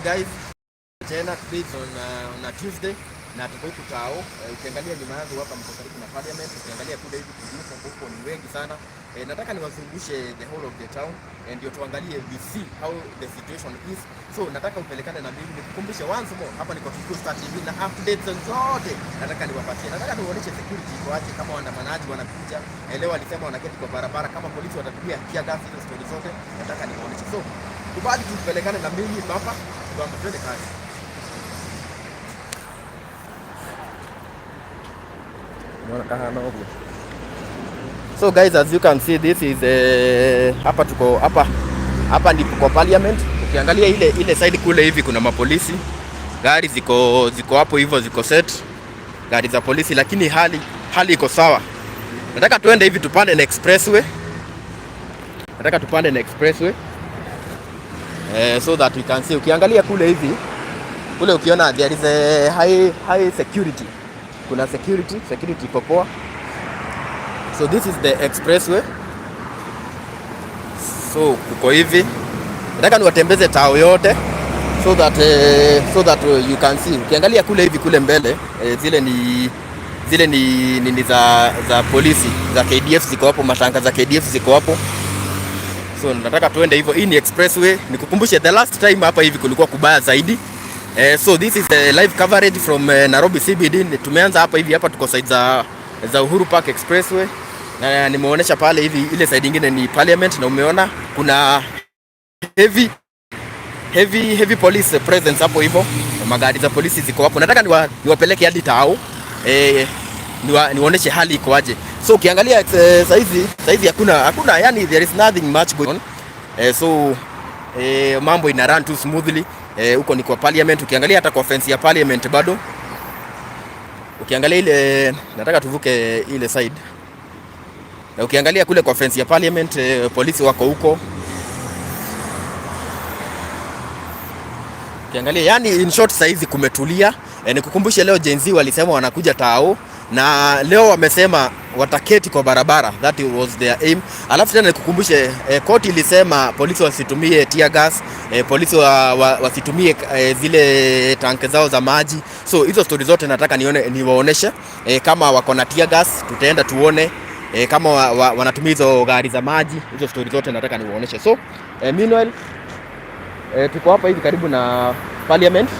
Guys, tena today is on a Tuesday na tuko huku Tao. Ukiangalia nyuma yangu hapa mko karibu na Parliament, ukiangalia kule hivi police huko ni wengi sana. Nataka niwazungushe the whole of the town, ndio tuangalie, we see how the situation is. So nataka upelekane na mimi nikukumbushe once more, hapa niko Kikuyu Star TV na updates zote nataka niwapatie. Nataka niwaonyeshe security iko aje, kama waandamanaji wanakuja. Leo walisema wanaketi kwa barabara, kama polisi watatumia tear gas, hizo story zote nataka niwaonyeshe. So kubali tupelekane na mimi hapa, kwamba twende kazi. Unaona kama huko. So guys, as you can see, this is hapa tuko hapa hapa ndipo kwa Parliament. Ukiangalia ile side kule hivi kuna mapolisi, gari ziko hapo hivyo, ziko set, gari za polisi, lakini hali iko sawa. Nataka tuende hivi tupande na expressway. Nataka tupande na expressway, so that we can see. Ukiangalia kule hivi kule ukiona there is a high security. Kuna security iko poa. So this is the expressway. So kuko hivi, nataka niwatembeze tao yote so that you can see. Ukiangalia kule hivi kule mbele, zile ni za polisi za KDF ziko hapo, matanka za KDF ziko hapo. So nataka tuende hivyo. Hii ni expressway. Nikukumbushe the last time hapa hivi kulikuwa kubaya zaidi. So this is a live coverage from Nairobi CBD. Tumeanza hapa hivi, hapa tuko side za Uhuru Park Expressway na nimeonyesha pale hivi, ile side nyingine ni Parliament, na umeona kuna heavy heavy heavy police presence hapo hivyo, magari za polisi ziko hapo. Nataka niwapeleke hadi Tao, niwaoneshe hali iko aje. So ukiangalia saizi hakuna, yani there is nothing much going on. So mambo ina run too smoothly. Huko ni kwa Parliament. Ukiangalia hata kwa fence ya Parliament bado ukiangalia ile, nataka tuvuke ile side, na ukiangalia kule kwa fence ya Parliament, polisi wako huko. Ukiangalia yani, in short, saizi kumetulia. Nikukumbushe leo Gen Z walisema wanakuja Tao na leo wamesema wataketi kwa barabara, that was their aim. Alafu tena nikukumbushe, court ilisema polisi wasitumie tear gas, polisi wasitumie zile tank zao za maji. So hizo story zote nataka nione, niwaoneshe, kama wako na tear gas, tutaenda tuone, kama wanatumia hizo gari za maji, hizo story zote nataka niwaoneshe. So meanwhile, tuko hapa hivi karibu na Parliament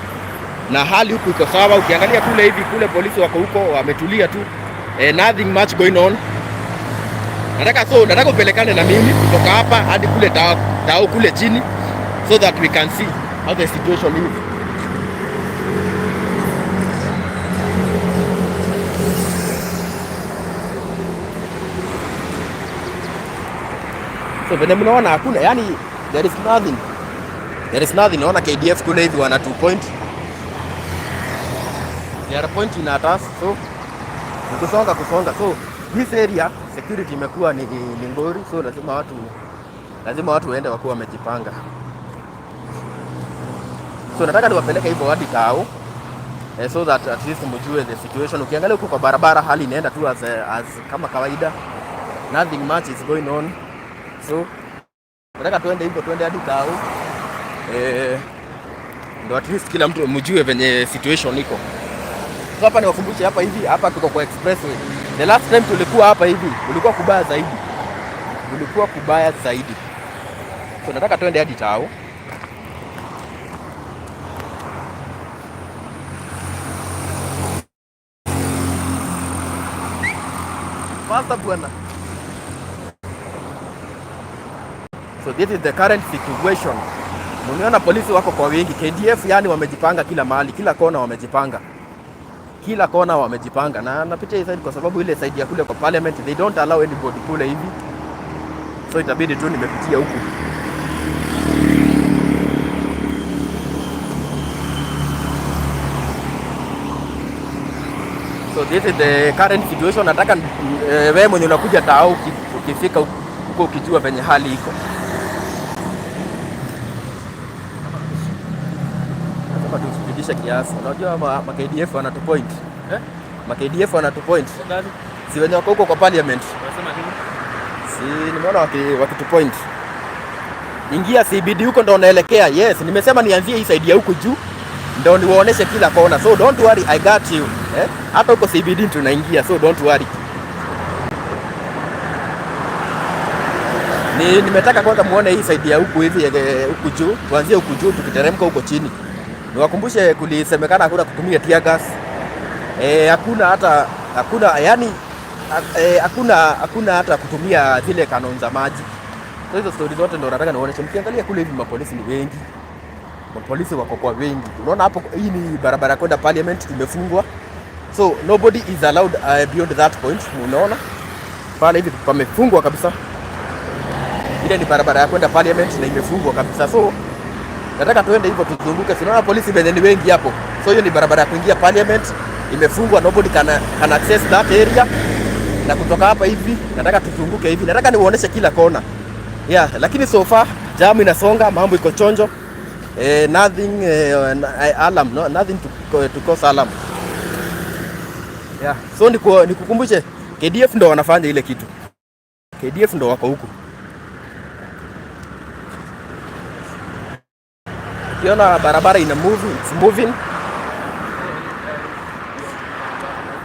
na hali huku iko sawa. Ukiangalia kule hivi kule polisi wako huko wametulia tu, nothing much going on. Nataka upelekane na mimi kutoka hapa hadi kule tao kule chini so that we can see how the situation is. So venye mnaona hakuna, yani there is nothing. There is nothing. Naona KDF kule hivi wana 2 point. They are pointing at us. So ni kusonga kusonga. So this area security imekuwa ni ngori, so lazima watu waende wakuwa wamejipanga. So nataka niwapeleke hivyo hadi Tao, so that at least mjue the situation. Ukiangalia huko kwa barabara hali inaenda tu as kama kawaida. Nothing much is going on. So nataka tuende hivyo, tuende hadi Tao. Ndo at least kila mtu mjue venye situation iko. So hapa niwakumbushe, hapa hivi, hapa tuko kwa expressway. The last time tulikuwa hapa hivi, kulikuwa kubaya zaidi. Kulikuwa kubaya zaidi. So nataka tuende hadi Tao. Faster, bwana. So this is the current situation. Mmeona polisi wako kwa wingi, KDF yani wamejipanga kila mahali, kila kona wamejipanga. Kila kona wamejipanga. Na napitia hii side kwa sababu ile side ya kule kwa Parliament they don't allow anybody kule hivi. So itabidi tu nimepitia huku. So this is the current situation. Nataka wewe mwenye unakuja Tao, ukifika huko ukijua venye hali iko. Nasema tusipidishe kiasi. Unajua ma KDF wanatu point. Eh? Ma KDF wanatu point. Gani? Si wenye wako huko kwa Parliament. Wanasema nini? Si nimeona wakitu point. Ingia CBD huko ndo naelekea. Yes, nimesema nianzie hii side ya huku juu ndo niwaoneshe kila kona. So don't worry, I got you. Eh? Hata huko CBD tunaingia, so don't worry. Nimetaka kwanza muone hii side ya huku hivi, huku juu, tuanzie huku juu tukiteremka huko chini. Niwakumbushe kulisemekana hakuna kutumia tear gas. Hakuna hata hakuna yani hakuna hata kutumia zile cannon za maji. So hizo story zote ndo nataka niwaoneshe. Mkiangalia kule hivi mapolisi ni wengi. Mapolisi wako kwa wengi. Unaona hapo, hii ni barabara kwenda Parliament imefungwa. So nobody is allowed beyond that point. Unaona? Pale hivi pamefungwa kabisa. Ile ni barabara ya kwenda Parliament na imefungwa kabisa. So nataka tuende hivyo tuzunguke. Unaona polisi venye ni wengi hapo. So hiyo ni barabara ya kuingia Parliament imefungwa, nobody can access that area. Na kutoka hapa hivi nataka tuzunguke hivi, nataka niuoneshe kila kona. Yeah, lakini so far jam inasonga, mambo iko chonjo. Nothing alarm, no, nothing to cause alarm. Yeah, so nikukumbushe KDF ndo wanafanya ile kitu. KDF ndo wako huku. Ukiona barabara ina move, it's moving.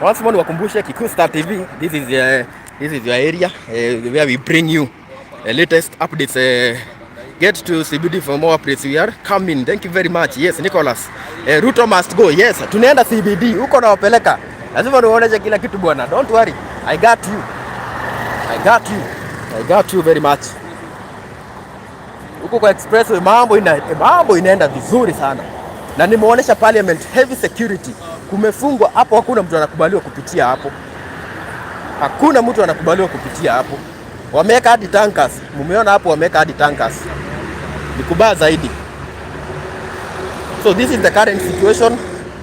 Once more niwakumbushe Kikuyu Star TV, this is your area where we bring you the latest updates. Get to CBD for more updates. We are coming. Thank you very much. Yes, Nicholas. Ruto must go. Yes, tunaenda CBD. Huko nawapeleka. Lazima niwaoneshe kila kitu bwana. Don't worry. I got you. I got you. I got you very much. Huko kwa expressway mambo inaenda vizuri sana. Na nimeonyesha Parliament heavy security. Kumefungwa hapo, hakuna mtu anakubaliwa kupitia hapo. Hakuna mtu anakubaliwa kupitia hapo. Wameweka hadi tankers. Mumeona hapo wameweka hadi tankers. Ni kubaya zaidi. So this is the current situation.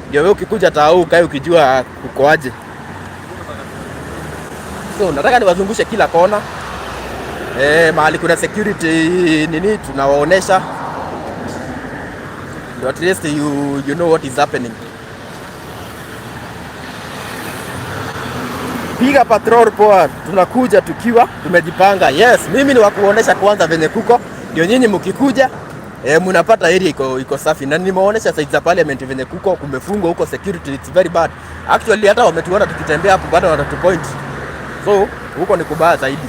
Ndio wewe ukikuja tao ukae ukijua kukoaje. So nataka niwazungushe kila kona. Mahali kuna security nini tunawaonesha. Ndio at least you know what is happening. Piga patrol poa, tunakuja tukiwa tumejipanga. Yes, mimi ni wakuonesha kwanza venye kuko, ndio nyinyi mkikuja mnapata area iko safi. Na nimeonesha side za Parliament venye kuko, kumefungwa huko, security it's very bad. Actually hata wametuona tukitembea hapo bado wanatupoint. So huko ni kubaya zaidi.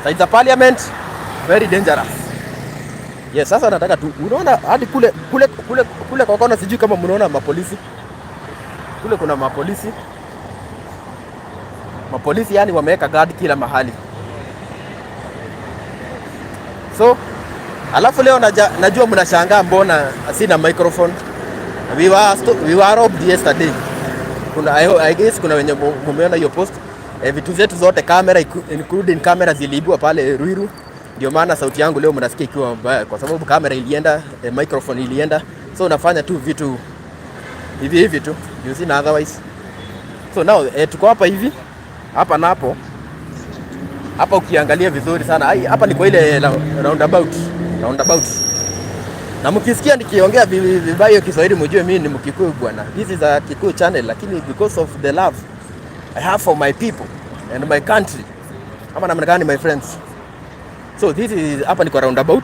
Side za Parliament very dangerous. Yes, sasa nataka tu unaona hadi kule kule kule kule kwa kona, sijui kama mnaona mapolisi. Kule kuna mapolisi. Mapolisi yani wameweka guard kila mahali. So alafu leo najua mnashangaa mbona sina microphone. We were robbed yesterday. Kuna I guess kuna wenye mumeona hiyo post. Vitu zetu zote kamera including kamera ziliibwa pale Ruiru. Ndio maana sauti yangu leo mnasikia ikiwa mbaya kwa sababu kamera ilienda, microphone ilienda. So nafanya tu vitu hivi hivi tu. You see na otherwise. So now tuko hapa hivi. Hapa napo. Hapa ukiangalia vizuri sana. Ai, hapa ni kwa ile roundabout. Roundabout. Na mkisikia nikiongea vibaya Kiswahili mjue mimi ni Mkikuyu bwana. This is a Kikuyu channel, lakini because of the love I have for my people and my country. Ama namna gani my friends? So this is hapa ni kwa roundabout.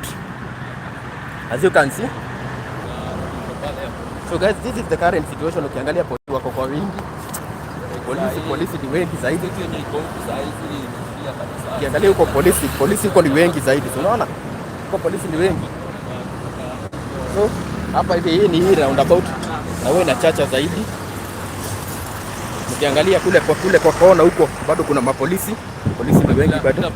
As you can see. So guys, this is the current situation. Ukiangalia polisi wako kwa wingi. Polisi ni wengi zaidi. Ukiangalia huko polisi huko ni wengi zaidi. Unaona? Huko polisi ni wengi. So hapa hivi hii ni hii roundabout na wewe inachacha zaidi. Ukiangalia kule kwa kona huko bado kuna mapolisi. Polisi ni wengi bado.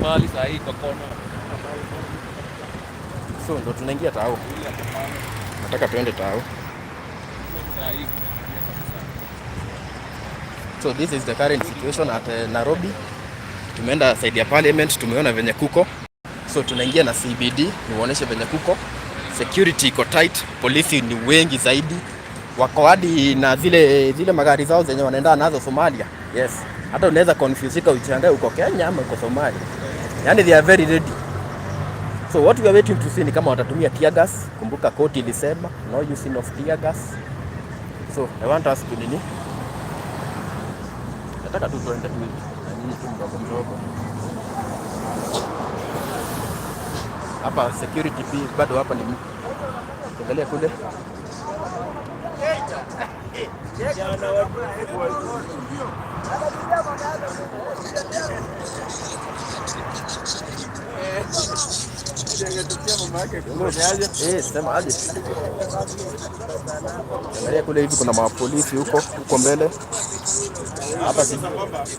So ndo tunaingia tao. Nataka tuende tao. So this is the current situation at Nairobi. Tumeenda side ya Parliament, tumeona venye kuko. So tunaingia na CBD, niwaoneshe venye kuko. Security iko tight, polisi ni wengi zaidi. Wako hadi na zile magari zao zenye wanaenda nazo Somalia. Yes. Hata unaweza confuse uchangae uko Kenya ama uko Somalia. Yani they are very ready. So what we are waiting to see ni kama watatumia tear gas. Kumbuka court ilisema no using of tear gas. So I want us to nini? Nataka tu tuende tu hivi. Na nyinyi tu mdogo mdogo. Hapa security pia bado hapa ni, angalia kule. Eh, sema aje. Angalia kule hivi kuna mapolisi huko huko mbele. Hapa si.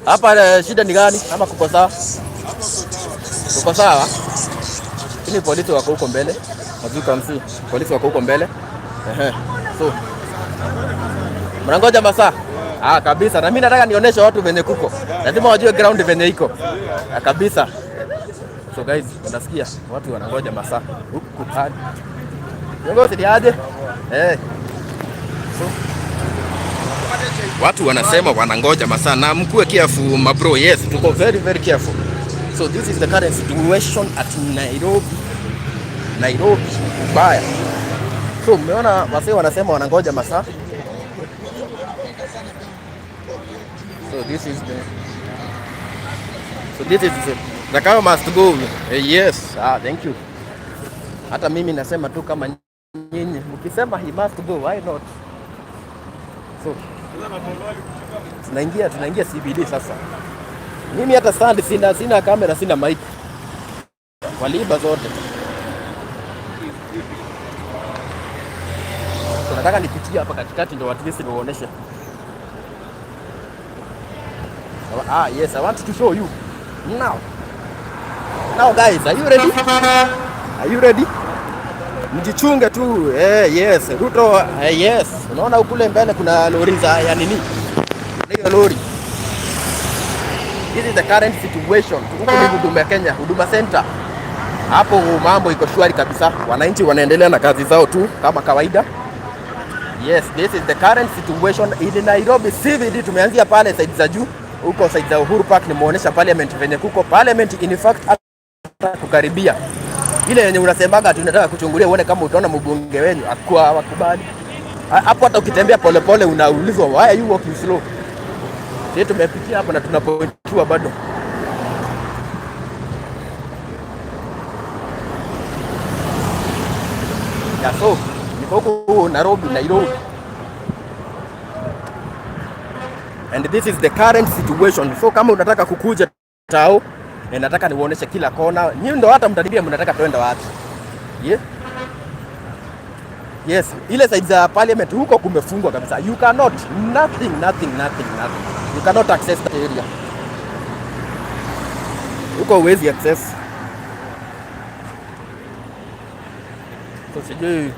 Hapa shida ni gani? Ama kuko sawa? Kuko sawa? Lakini polisi wako huko mbele. As you can see, polisi wako huko mbele. Ehe. So mnangoja masaa? Ah, kabisa. Na mimi nataka nionyeshe watu venye kuko. Lazima wajue ground venye iko. Ah, kabisa. So guys, unasikia watu wanangoja masaa huku hadi. Viongozi ni aje? Eh. So watu wanasema wanangoja masaa na mkuwe careful, mabro. Yes, tuko very very careful. So this is the current situation at Nairobi. Nairobi ubaya. So mmeona wasee wanasema wanangoja masaa. So this is the Zakayo must go. Yes. Ah, thank you. Hata mimi nasema tu kama nyinyi mkisema he must go, why not? So tunaingia CBD sasa. Mimi hata stand sina, sina kamera, sina mic. Waliiba zote. So nataka nipitie hapa katikati ndio at least niwaoneshe. Ah, yes, I want to show you. Now. Now guys, are you ready? Are you ready? Mjichunge tu. Yes, Ruto, yes. Unaona kule mbele kuna lori za ya nini? Hiyo lori. This is the current situation. Huku ni Huduma Kenya, Huduma Center. Hapo mambo iko shwari kabisa. Wananchi wanaendelea na kazi zao tu kama kawaida. Yes, this is the current situation in Nairobi CBD. Tumeanzia pale side za juu huko side za Uhuru Park, nimeonyesha parliament venye kuko parliament. In fact hata kukaribia ile yenye unasemaga tunataka kuchungulia uone kama utaona mbunge wenyu, akua hawakubali hapo. Hata ukitembea polepole unaulizwa, "Why are you walking slow?" Sisi tumepitia hapo na tunapointiwa bado. Yeah, so niko huku Nairobi, Nairobi. And this is the current situation. So kama unataka kukuja tao, nataka niuoneshe kila kona. Nyinyi ndo hata mtaniambia mnataka tuenda wapi. Yeah? Yes, ile side za parliament huko kumefungwa kabisa. You cannot, nothing, nothing, nothing, nothing. You cannot access that area. Huko huwezi access. So sijui,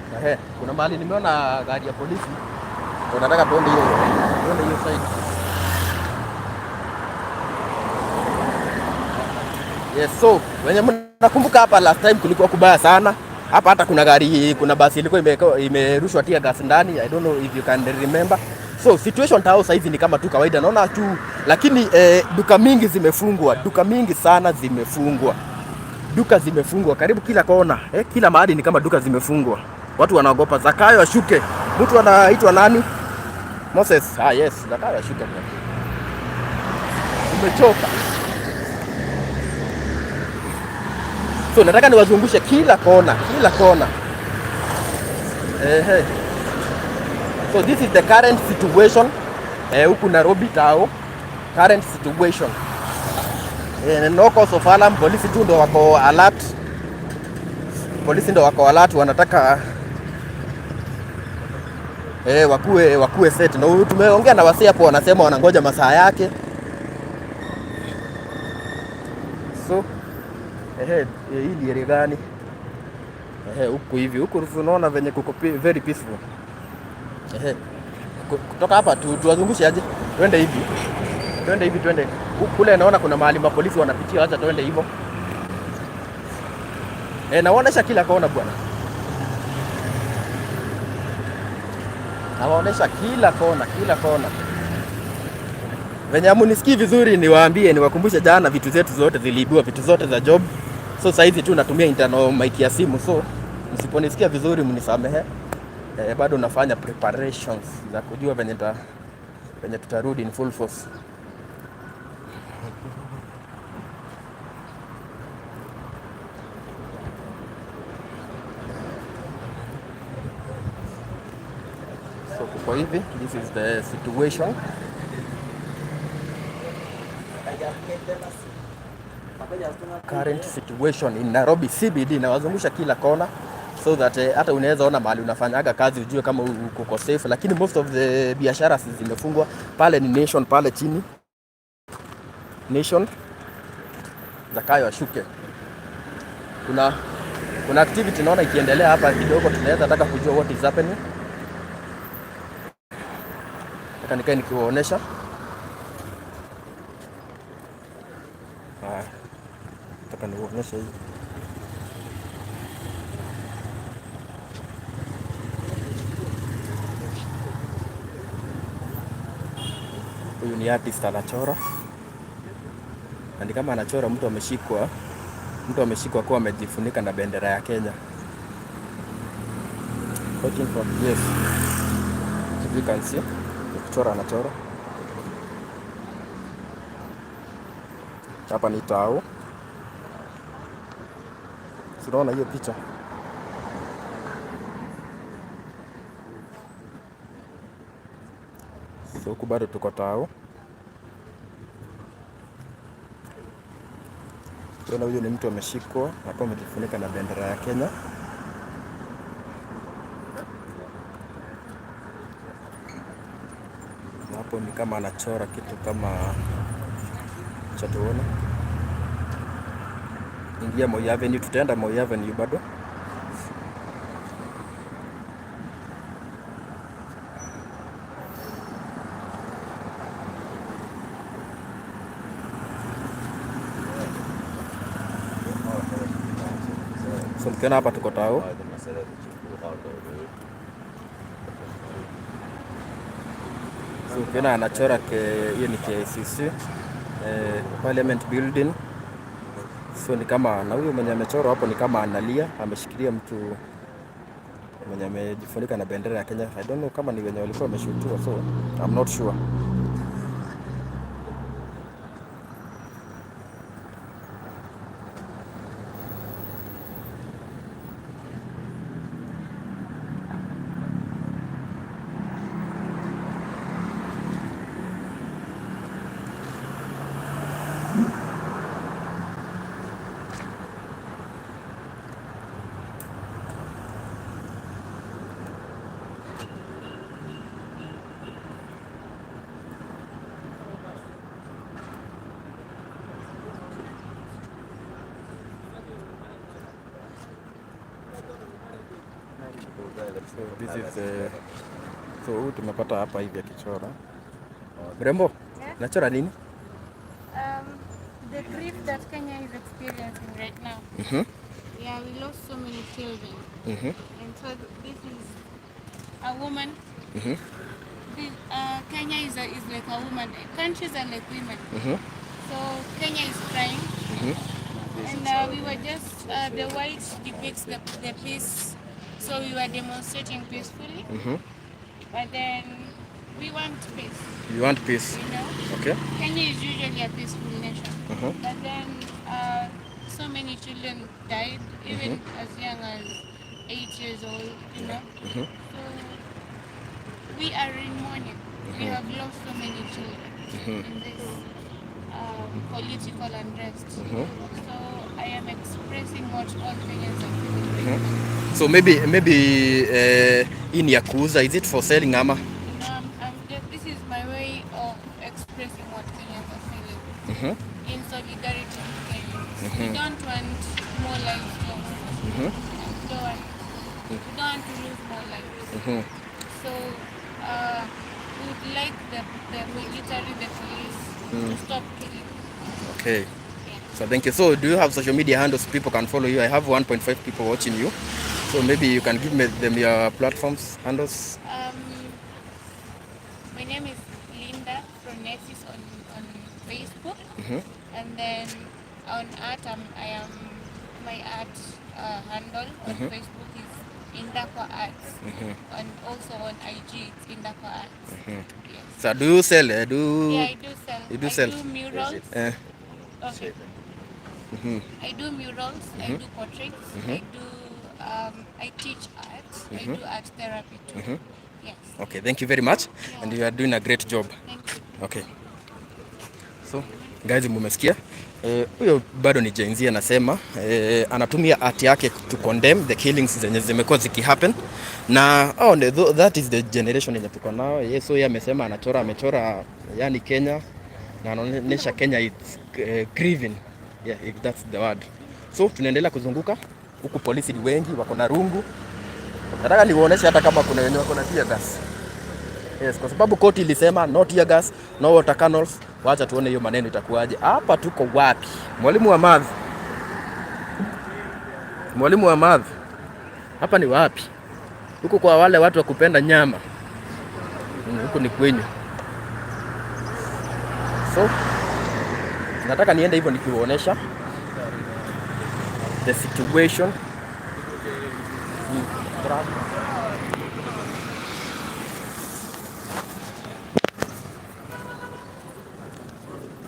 kuna mahali nimeona gari ya polisi. So nataka tuende hiyo side. Yes, so wenye mnakumbuka hapa last time kulikuwa kubaya sana. Hapa hata kuna gari, kuna basi ilikuwa imerushwa tear gas ndani. I don't know if you can remember. So situation tao saizi ni kama tu kawaida, naona tu, lakini duka mingi zimefungwa, duka mingi sana zimefungwa, duka zimefungwa karibu kila kona, kila mahali ni kama duka zimefungwa. Watu wanaogopa Zakayo ashuke. Mtu anaitwa nani? Moses. Ah, yes, Zakayo ashuke. Umechoka. So nataka niwazungushe kila kona, kila kona. Ehe. So this is the current situation huku Nairobi tao, current situation. No cause of alarm, polisi tu ndo wako alert. Polisi ndo wako alert, wanataka wakuwe set. Na tumeongea na wasee hapo, wanasema wanangoja masaa yake. So ehe, hii ni area gani? Ehe, huku hivi huku unaona venye kuko very peaceful. Ehe, kutoka hapa tuwazungushe aje? Twende hivi, twende hivi, twende kule. Naona kuna mahali mapolisi wanapitia, acha twende hivyo. Nawaonesha kila kona bwana, nawaonesha kila kona, kila kona. Venye hamunisikii vizuri, niwaambie, niwakumbushe, jana vitu zetu zote ziliibiwa, vitu zote za job. So sasa hizi tu natumia internal mic ya simu, so msiponisikia vizuri mnisamehe. Bado nafanya preparations za kujua venye tutarudi in full force. So kuko hivi, this is the situation. Current situation in Nairobi CBD. Nawazungusha kila kona so that hata unaweza ona mahali unafanyaga kazi ujue kama uko safe, lakini most of the biashara zimefungwa. Pale ni Nation, pale chini Nation, Zakayo ashuke. Kuna activity naona ikiendelea hapa kidogo, tunaweza taka kujua what is happening. Nataka nikae nikiwaonesha. Haya, nataka niwaonyeshe hii. Huyu ni artist anachora, na ni kama anachora mtu ameshikwa kuwa amejifunika na bendera ya Kenya. Waiting for, yes. If you can see, ni kuchora anachora. Hapa ni tao. Unaona hiyo picha? So huku bado tuko tao. Unaona huyo ni mtu ameshikwa akiwa amejifunika na bendera ya Kenya. Na hapo ni kama anachora kitu kama cha tuone. Ingia Moi Avenue, tutaenda Moi Avenue bado. So mkiona hapa tuko tao. So ukiona anachora hiyo ni KICC, Parliament Building. So ni kama na huyo mwenye amechora hapo ni kama analia, ameshikilia mtu mwenye amejifunika na bendera ya Kenya. I don't know kama ni wenye walikuwa wameshutiwa, so I'm not sure. So this is the, so huyu tumepata hapa hivi akichora. Mrembo, Yeah? nachora nini? The grief that Kenya is experiencing right now. Yeah, we lost so many children. And so this is a woman. This, Kenya is like a woman. Countries are like women. So Kenya is crying. And we were just, the white depicts the peace. So we were demonstrating peacefully. But then we want peace, You want peace. you know? Kenya is usually a peaceful nation. But then so many children died, even as young as 8 years old, you know. So we are in mourning. We have lost so many children in this political unrest. So I am expressing what all Kenyans are feeling right now. So maybe hii ni ya kuuza, is it for selling ama? You know, this is my way of expressing what Kenyans are feeling in solidarity with Kenyans. We don't want more lives lost. We don't want to lose more lives. So we would like the military, the police to stop killing. Okay. Yeah. So thank you. So do you have social media handles people can follow you? I have 1.5 people watching you. So maybe you can give me them your platforms handles. My name is Linda from Nexus on Facebook, and then on art, I am my art handle on Facebook is Indakwa Arts, and also on IG it's Indakwa Arts. Yes. So do you sell? Do Yeah, I do sell. You do I sell? do murals. Okay. I do murals. I do portraits. I do. I teach art. I do art therapy too. Yes. Okay, thank you very much and you are doing a great job. Thank you. Okay. So guys, mumesikia huyo bado ni Gen Z anasema anatumia art yake to condemn the killings zenye zimekuwa zikihappen na oh, that is the generation yenye tuko nao. Yes, so yeye amesema anachora, amechora yani Kenya na anaonyesha Kenya it's grieving. Yeah, if that's the word. So tunaendelea kuzunguka huku, polisi ni wengi, wako na rungu. Nataka niwaoneshe hata kama kuna wenye wako na tear gas. Yes, kwa sababu koti ilisema no tear gas, no water cannons. Wacha tuone hiyo maneno itakuwaje. Hapa tuko wapi? Mwalimu wa math. Mwalimu wa math. Hapa ni wapi? Huku kwa wale watu wa kupenda nyama. Huku ni kwenyu. So nataka niende hivyo nikiwaonesha the situation.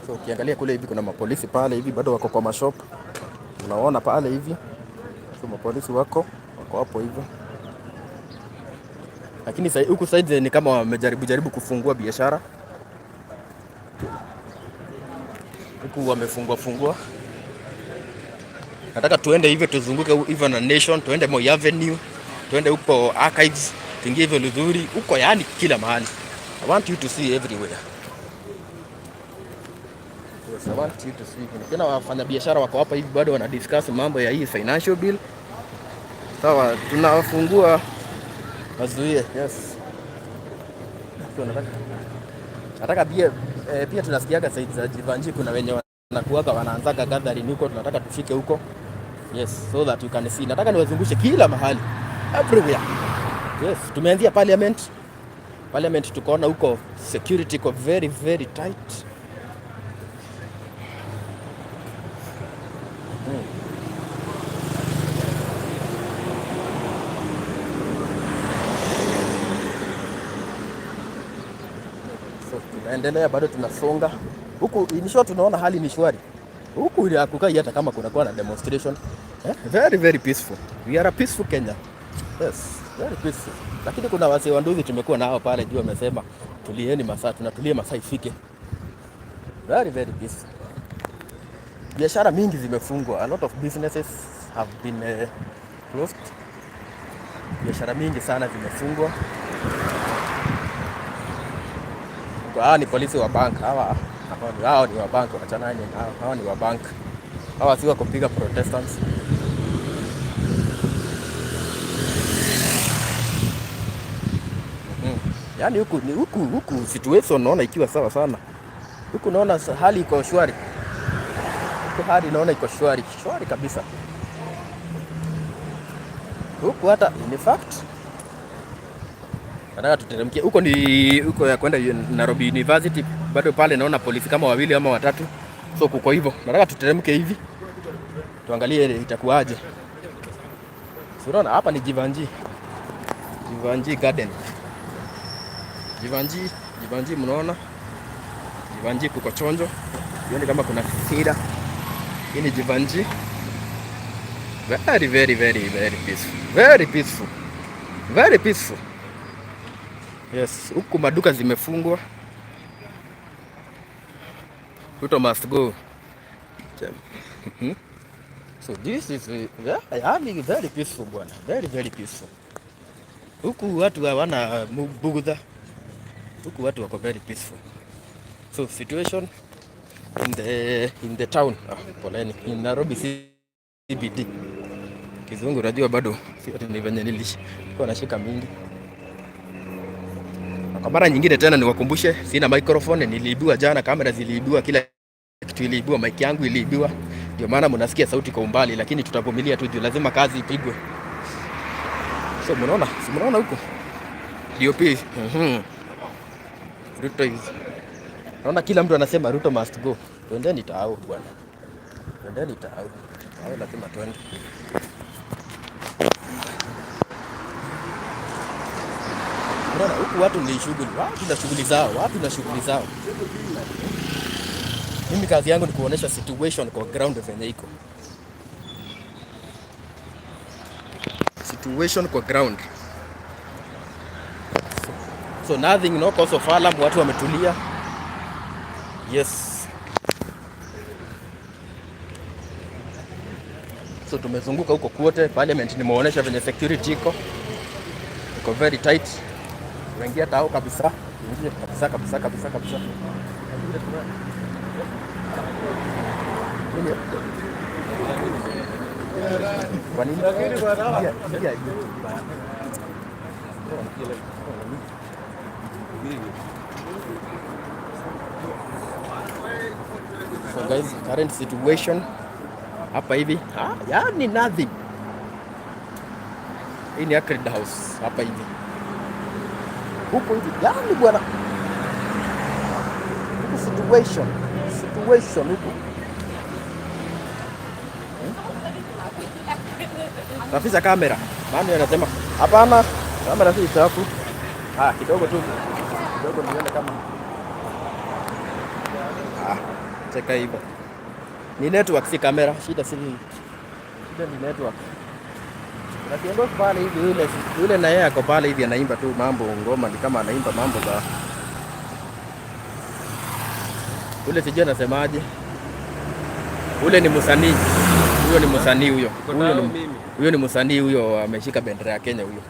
So ukiangalia kule hivi kuna mapolisi pale hivi bado wako kwa mashop, unaona pale hivi. So mapolisi wako hapo hivyo, lakini huku side ni kama wamejaribu jaribu kufungua biashara huku wamefungua fungua. Nataka tuende hivyo tuzunguke hivyo na Nation, tuende Moi Avenue, tuende huko Archives, tuingie hivyo Luthuli huko, yani kila mahali. I want you to see everywhere. Yes, I want you to see. Tena wafanya biashara wako hapa hivi bado wana discuss mambo ya hii financial bill. Sawa, tunafungua wazuie. Yes. Nataka pia tunasikiaga side za Jeevanjee kuna wenye wanakuaga wanaanzaga gathering huko, tunataka tufike huko. Yes, so that you can see. Nataka niwazungushe kila mahali. Everywhere. Yes, tumeanzia parliament. Parliament tukaona huko security iko very very tight. So tunaendelea bado tunasonga huku, in short tunaona hali ni shwari huku, ile hakukai hata kama kunakuwa na demonstration eh? Very very peaceful. We are a peaceful Kenya. Yes, very peaceful. Lakini kuna wasee wa nduthi tumekuwa nao pale juu wamesema tulieni masaa, tunatulia masaa ifike. Very very peaceful. Biashara mingi zimefungwa. A lot of businesses have been closed. Biashara mingi sana zimefungwa. Hawa ni polisi wa bank. Hawa hao ni wa bank, wachana nao. Hawa ni wa bank. Hawa si wa kupiga protestants. Yaani huku ni huku situation naona ikiwa sawa sana. Huku naona hali iko shwari. Huku hali naona iko shwari, shwari kabisa. Huku hata in fact nataka tuteremkie huko, ni huko ya kwenda Nairobi University, bado pale naona polisi kama wawili ama watatu, so kuko hivyo. Nataka tuteremke hivi tuangalie itakuwaje. So unaona hapa ni Jeevanjee, Jeevanjee Garden, Jeevanjee, Jeevanjee, mnaona Jeevanjee kuko chonjo, sioni kama kuna shida. Hii ni Jeevanjee, very very very very peaceful, very peaceful, very peaceful. Yes, huku maduka zimefungwa. Ruto must go. So this is yeah, yani very peaceful bwana. Very very peaceful. Huku watu hawana bugudha. Huku watu wako very peaceful. So situation in the town, poleni, in Nairobi CBD. Kizungu unajua bado sio ati ni venye nilikuwa nashika mingi. Kwa mara nyingine tena niwakumbushe, sina microphone, niliibiwa jana, kamera ziliibiwa, kila kitu iliibiwa, mic yangu iliibiwa. Ndio maana mnasikia sauti kwa umbali, lakini tutavumilia tu juu lazima kazi ipigwe. So mnaona, si mnaona huko DOP. Ruto is. Naona kila mtu anasema Ruto must go. Twendeni tao bwana. Twendeni tao. Tao lazima twende. Unaona huku watu ni shughuli, watu na shughuli zao, watu na shughuli zao. Mimi kazi yangu ni kuonesha situation kwa ground venye iko. Situation kwa ground. So, So nothing, no cause of alarm, watu wametulia. Yes. So tumezunguka huko kwote, parliament nimeonyesha venye security iko. Iko very tight. Tunaingia tao kabisa. Ingia kabisa kabisa kabisa kabisa. Nini? Kwa nini? Ingia, ingia, ingia. So guys, current situation hapa hivi, yani nothing. Hii ni Acrid House hapa hivi, huko hivi, yani bwana, huku situation huku. Safisha kamera. Mami anasema hapana, kamera si chafu. Ah, kidogo tu, kidogo nione kama, cheka hivyo. Ni network, si kamera. Shida si shida, ni network. Na kiongozi pale hivi, yule yule na yeye ako pale hivi anaimba tu mambo ngoma, ni kama anaimba mambo za ule, sijui anasemaje. Ule ni msanii huyo, ni msanii huyo, huyo ni msanii huyo, ameshika bendera ya Kenya huyo.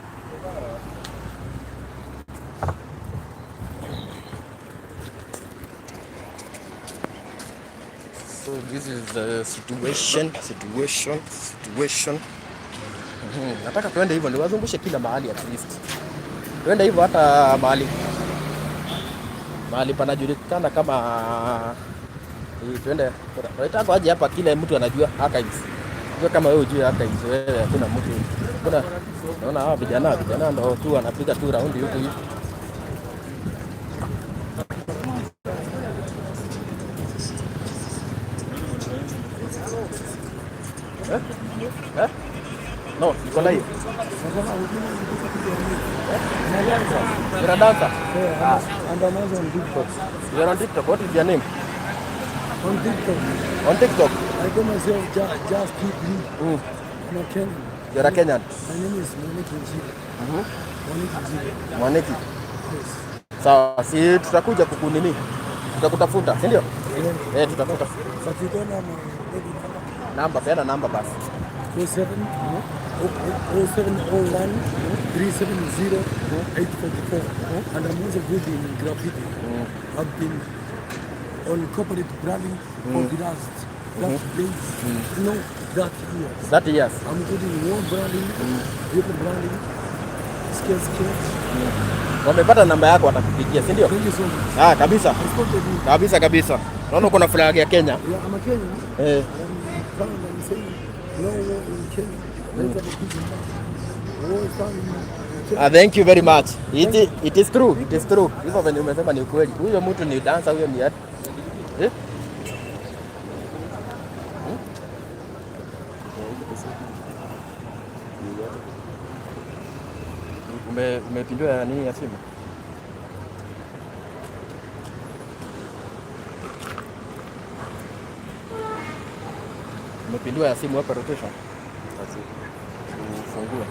So this is the situation, situation, situation. Nataka tuende hivyo niwazungushe kila mahali at least. Tuende hivyo hata mahali mahali panajulikana kama hii, tuende tunaitaka aje hapa, kila mtu anajua Archives. Sio kama wewe ujue Archives, wewe hakuna mtu. Kuna naona hawa vijana ndio tu wanapiga tu raundi huku hivi. Eh? Eh? No, niko live. You're a dancer? Yeah, and I'm also on TikTok. You're on TikTok. What is your name? On TikTok, On TikTok? I call myself Just Keep Me. I'm a Kenyan. You're a Kenyan. My name is Mwaniki Njibe. Mwaniki Njibe. Mwaniki. Yes. Sawa, si tutakuja kukunini? Tutakutafuta, si ndio? Yeah. Eh, tutakuta. But you don't have my baby number. Namba, peana namba basi. 07 0701 370 844. And I'm also good in graffiti. I've been on corporate branding for the last days, no, that years. 30 years. I'm good in wall branding, vehicle branding, sketch sketch. Wamepata namba yako watakupigia, si ndio? Thank you so much. Ah, kabisa. I spotted you. Kabisa kabisa. Naona uko na flag ya Kenya. Yeah, I'm a Kenyan. Eh. And I'm proud. I'm saying no war in Kenya. Let's have a peace in mind. War is done in Kenya. Ah, thank you very much. It is true. It is true. Hivyo venye umesema ni ukweli. Huyo mtu ni dancer, huyo ni, eh? Hmm? Umepindua nini ya simu? Umepindua ya simu hapa rotation? Ufungue.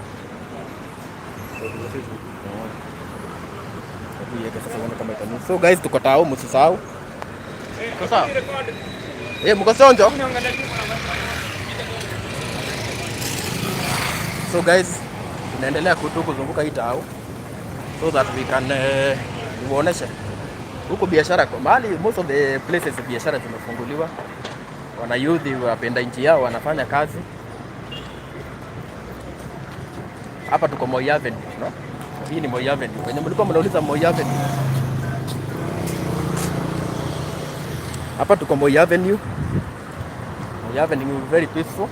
Hebu iweke sasa uone kama itani. So guys, tuko tao, msisahau. Sasa. Eh, mko sonjo? So guys, tunaendelea kutu kuzunguka hii tao so that we can niwaoneshe huku biashara kwa mahali, most of the places biashara zimefunguliwa, wana youth wapenda nchi yao wanafanya kazi. Hapa tuko Moi Avenue, no? Hii ni Moi Avenue. Wenye mlikuwa mnauliza Moi Avenue. Hapa tuko Moi Avenue. Moi Avenue very peaceful.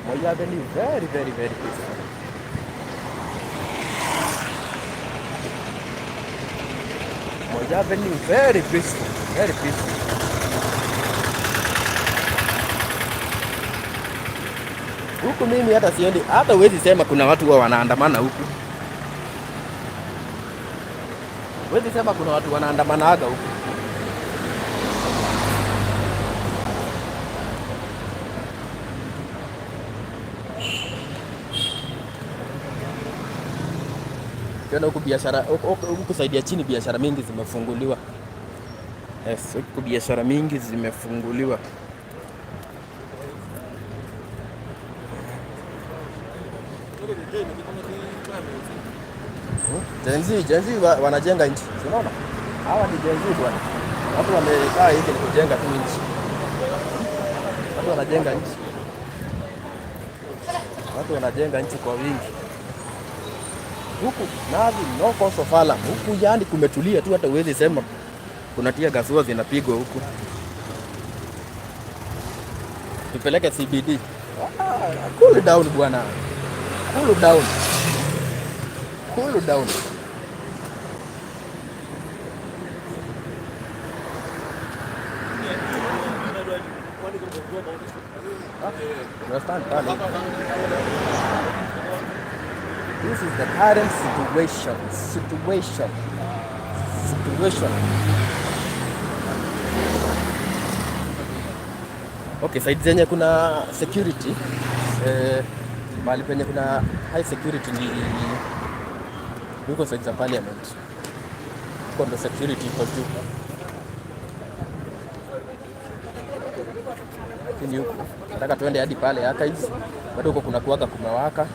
Moi Avenue very very very peaceful. Moi Avenue very peaceful, very peaceful. Huku mimi hata siendi, hata huwezi sema kuna watu huwa wanaandamana huku. Huwezi sema kuna watu wanaandamanaga huku. Ukiona huku biashara huku side ya chini biashara mingi zimefunguliwa. Yes, huku biashara mingi zimefunguliwa. Gen Z, Gen Z wanajenga nchi. Si unaona? Hawa ni Gen Z bwana. Watu wamekaa hivi ni kujenga tu nchi. Watu wanajenga nchi. Watu wanajenga nchi kwa wingi. Huku nothing, no cause of alarm. Huku yani kumetulia tu, hata huwezi sema kuna tear gas huwa zinapigwa huku. Tupeleke CBD. Ah, cool down bwana. Cool down. Cool down. Understand pale. This is the current situation. Situation. Situation. Okay, side zenye kuna security, mahali penye kuna high security ni huko side za parliament. Huko ndo security iko juu. Lakini huku nataka tuende hadi pale archives, bado huko kuna kuwaga kumewaka.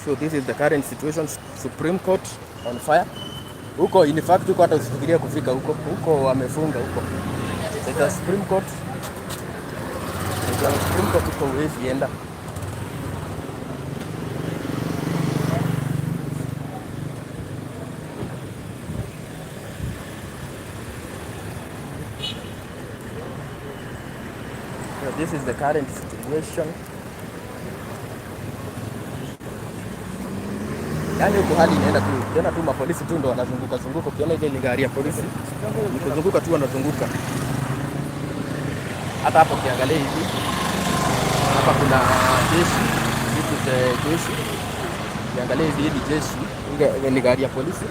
So this is the current situation, Supreme Court on fire. Huko in fact huko hata usifikiria kufika huko, huko wamefunga huko. The Supreme Court, the Supreme Court huko huwezi enda. So this is the current situation. Yaani huku hali inaenda tu, ukiona tu mapolisi tu ndo wanazunguka zunguka, ukiona ile ni gari ya polisi ni kuzunguka tu wanazunguka. Hata hapo ukiangalia hivi, hapa kuna jeshi, this is the jeshi. Ukiangalia hivi, hii ni jeshi, ni gari ya polisi.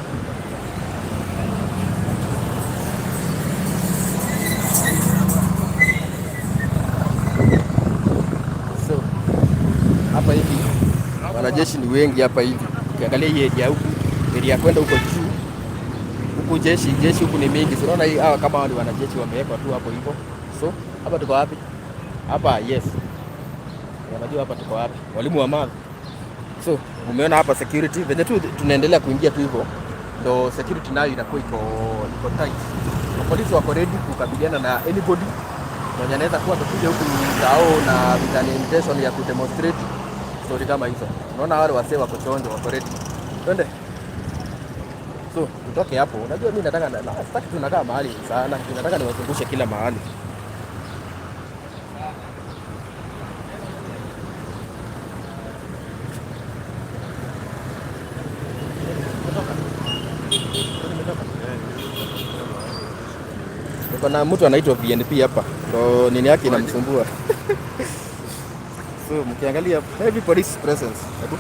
So hapa hivi wanajeshi ni wengi hapa hivi. Ukiangalia hii area huku, area kwenda huko juu, huku jeshi huku ni mingi. So unaona hii hawa kama hao ni wanajeshi wamewekwa tu hapo hivyo. So hapa tuko wapi? Hapa yes. Wanajua hapa tuko wapi? Walimu wa math. So umeona hapa security venye tu tunaendelea kuingia tu hivyo, ndo security nayo inakuwa iko tight. Na polisi wako ready kukabiliana na anybody mwenye anaweza kuwa amekuja huku zao na with an intention ya kudemonstrate story kama hizo. Unaona wale wasee wako chonjo, wako ready. Twende. So tutoke hapo. Unajua mimi nataka na sitaki tunakaa mahali sana. Nataka niwazungushe kila mahali. Niko na mtu anaitwa VNP hapa. Ndo nini yake inamsumbua. So mkiangalia heavy police presence. Hebu.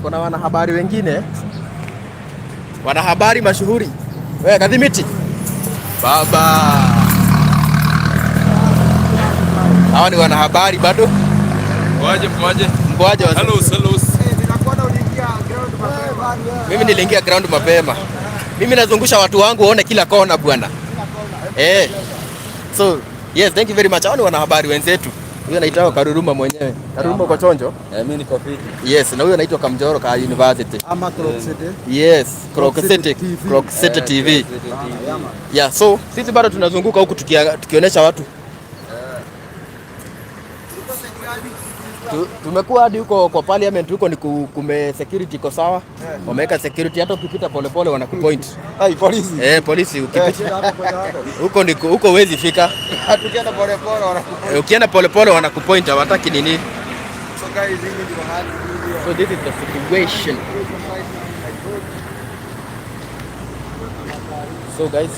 Kuna wanahabari wengine, wanahabari mashuhuri. Wewe Kadhimiti baba, hawa ni wanahabari bado. Waje waje. Mkoaje wazee? Hello, hello. Mimi niliingia ground mapema. Mimi nazungusha watu wangu waone kila kona bwana. Eh. So, yes, thank you very much. Hao ni wanahabari wenzetu. Huyo anaitwa Karuruma mwenyewe. Karuruma uko chonjo? Eh, mimi niko fiti. Yes, na huyo anaitwa Kamjoro ka University. Ama Clock City. Yes, Croc City, TV. Croc City TV. City TV. Yeah, so sisi bado tunazunguka huku tukionyesha watu. Tumekuwa hadi huko kwa parliament huko ni kume security iko sawa. Wameweka security, hata ukipita polepole wanakupoint. Ai, polisi. Eh, polisi ukipita Hapo kwenye hapo. huko ni huko huwezi fika. Tukienda pole pole wanakupoint. Eh, ukienda polepole wanakupoint, hawataki nini. So guys, hii ndio hali ilivyo. So this is the situation. So guys,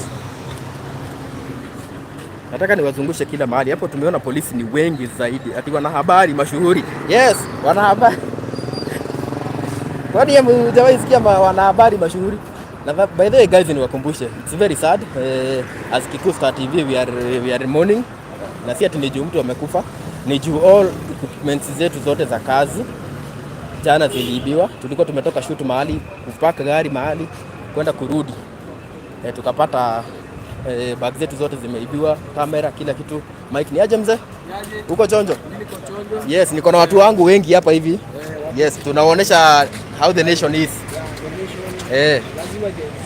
nataka niwazungushe kila mahali. Hapo tumeona polisi ni wengi zaidi, ati wanahabari mashuhuri. Yes, wanahabari. Kwani hujawahi sikia wanahabari mashuhuri? Na by the way guys, niwakumbushe, it's very sad, as Kikuyu Star TV we are mourning, na si ati ni juu mtu amekufa, ni juu all equipments zetu zote za kazi jana ziliibiwa. Tulikuwa tumetoka shoot mahali, kupaka gari mahali, kwenda kurudi, tukapata bag zetu zote zimeibiwa, kamera, kila kitu. Mike, ni aje mzee? Uko chonjo? Yes, niko na watu wangu wengi hapa hivi. Yes, tunawaonyesha how the nation is.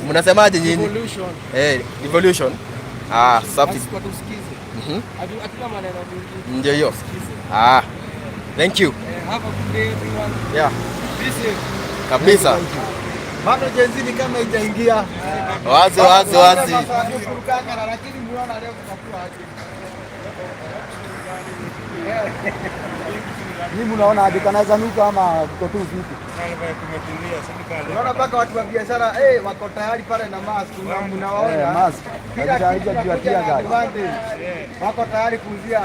Mnasemaje nyinyi? Evolution. Evolution. Ah, safi. Basi kwa tusikize. Hatuna maneno mingi. Ndio hiyo. Tusikize. Ah. Thank you. Have a good day everyone. Yeah, Be safe. kabisa. Bado Gen Z ni kama haijaingia. Wazi wazi wazi. Lakini muona leo kutakuwa aje. Mimi mnaona aje, kanaweza nuka ama kuko tu vipi? Unaona mpaka watu wa biashara wako tayari pale na mask, mnawaona. Mask. Kila kitu Haija kinakuja na tear gas. advantage. Wako tayari kuuzia.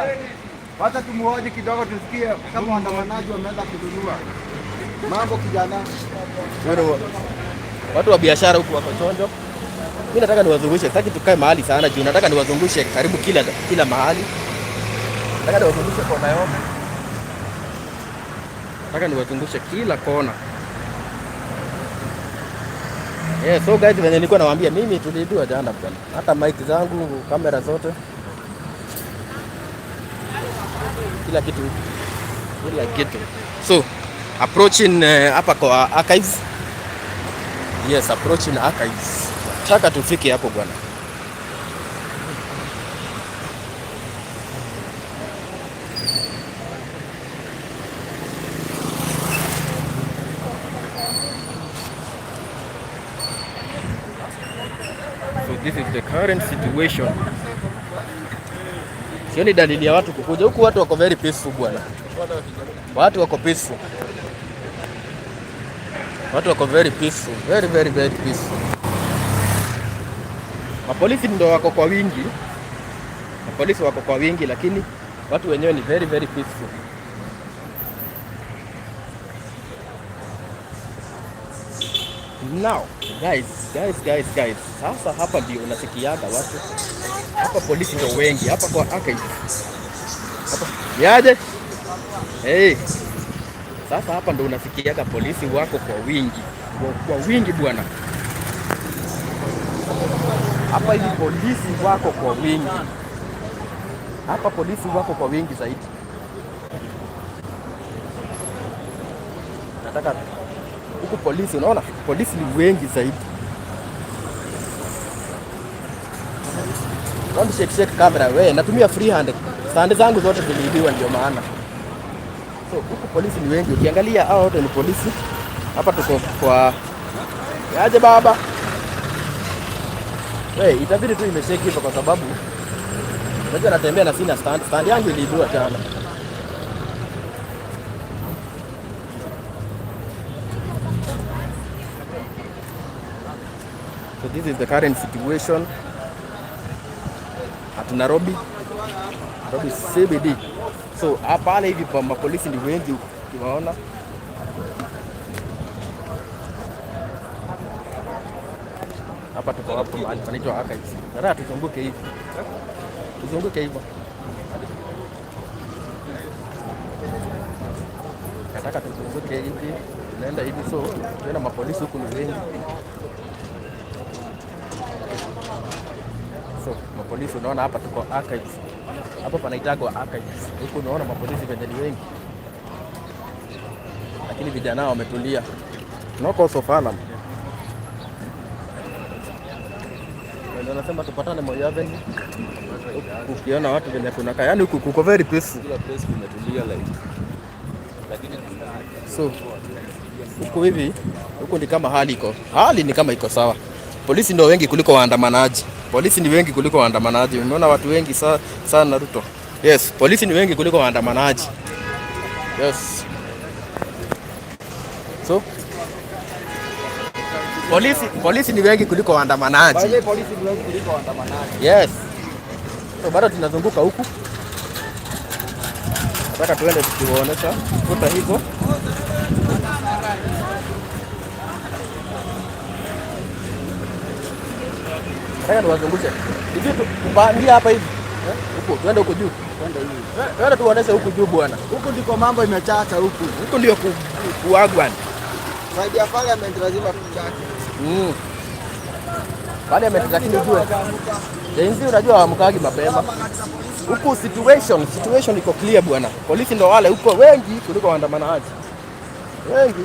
Wacha tumuhoji kidogo tusikie kama waandamanaji wameanza kununua. Mambo kijana. Watu wa biashara huku wako chonjo. Mimi nataka niwazungushe, sitaki tukae mahali sana juu nataka niwazungushe karibu kila mahali. Nataka niwazungushe kona yote. Nataka niwazungushe kila kona. Yeah, so guys, venye nilikuwa nawaambia mimi tuliibiwa jana bwana. Hata mic zangu, kamera zote. Kila kitu. Kila kitu. So, approaching hapa kwa archives. Yes, approaching archives. Nataka tufike hapo bwana. So this is the current situation. Sioni dalili ya watu kukuja huku, watu wako very peaceful bwana. Watu wako peaceful. Watu wako very peaceful, very very very peaceful. Mapolisi ndo wako kwa wingi, mapolisi wako kwa wingi, lakini watu wenyewe ni very very peaceful. Now, guys, guys, guys, guys, sasa hapa ndio unasikiaga watu hapa, polisi ndio wengi hapa kwa archives. Hapa yaje? Hey. Sasa hapa ndo unasikiaga polisi wako kwa wingi, kwa wingi bwana. Hapa hivi polisi wako kwa wingi, hapa polisi wako kwa wingi zaidi. Nataka huku polisi, unaona polisi ni wengi zaidi. Don't shake shake camera we, natumia free hand. Stand zangu zote ziliibiwa ndio maana. So huku polisi ni wengi, ukiangalia hao wote ni polisi. Hapa tuko kwa aje baba. We, itabidi tu imeshake hivyo kwa sababu unajua natembea na sina stand. Stand yangu iliibiwa jana. So this is the current situation at Nairobi, Nairobi CBD. So hapa pale hivi pa mapolisi ni wengi ukiwaona. Hapa tuko hapo mahali panaitwa Archives. Nataka tuzunguke hivi. Tuzunguke hivyo. Nataka tuzunguke hivi. Tunaenda hivi, so tunaenda mapolisi huku ni wengi. So mapolisi unaona hapa tuko Archives. Hapa panaitagwa Archives. Huku unaona mapolisi venye ni wengi. Lakini vijana wametulia. No cause of alarm. Ndio nasema tupatane Moi Avenue. Ukiona watu venye kunakaa, yani huku kuko very peaceful. Kila place kumetulia like. Lakini So huku hivi, huku ni kama hali iko, hali ni kama iko sawa. Polisi ndio wengi kuliko waandamanaji. Polisi ni wengi kuliko waandamanaji. Umeona watu wengi sana Ruto. Yes, polisi ni wengi kuliko waandamanaji. Yes. So polisi ni wengi kuliko waandamanaji. By the way, polisi ni wengi kuliko waandamanaji. Yes. So bado tunazunguka huku. Nataka tuende tukiwaonesha kuta hivyo. Nataka niwazungushe. Hivi tupangie hapa hivi. Huko twende huko juu. Twende hivi. Twende tuoneshe huku juu bwana. Huku ndiko mambo imechacha huku. Huku ndio kuagwan. Side ya parliament lazima tuchache. Parliament lakini ujue. Gen Z unajua hawamkagi mapema. Huku situation iko clear bwana. Polisi ndo wale huko wengi kuliko waandamanaji. Wengi.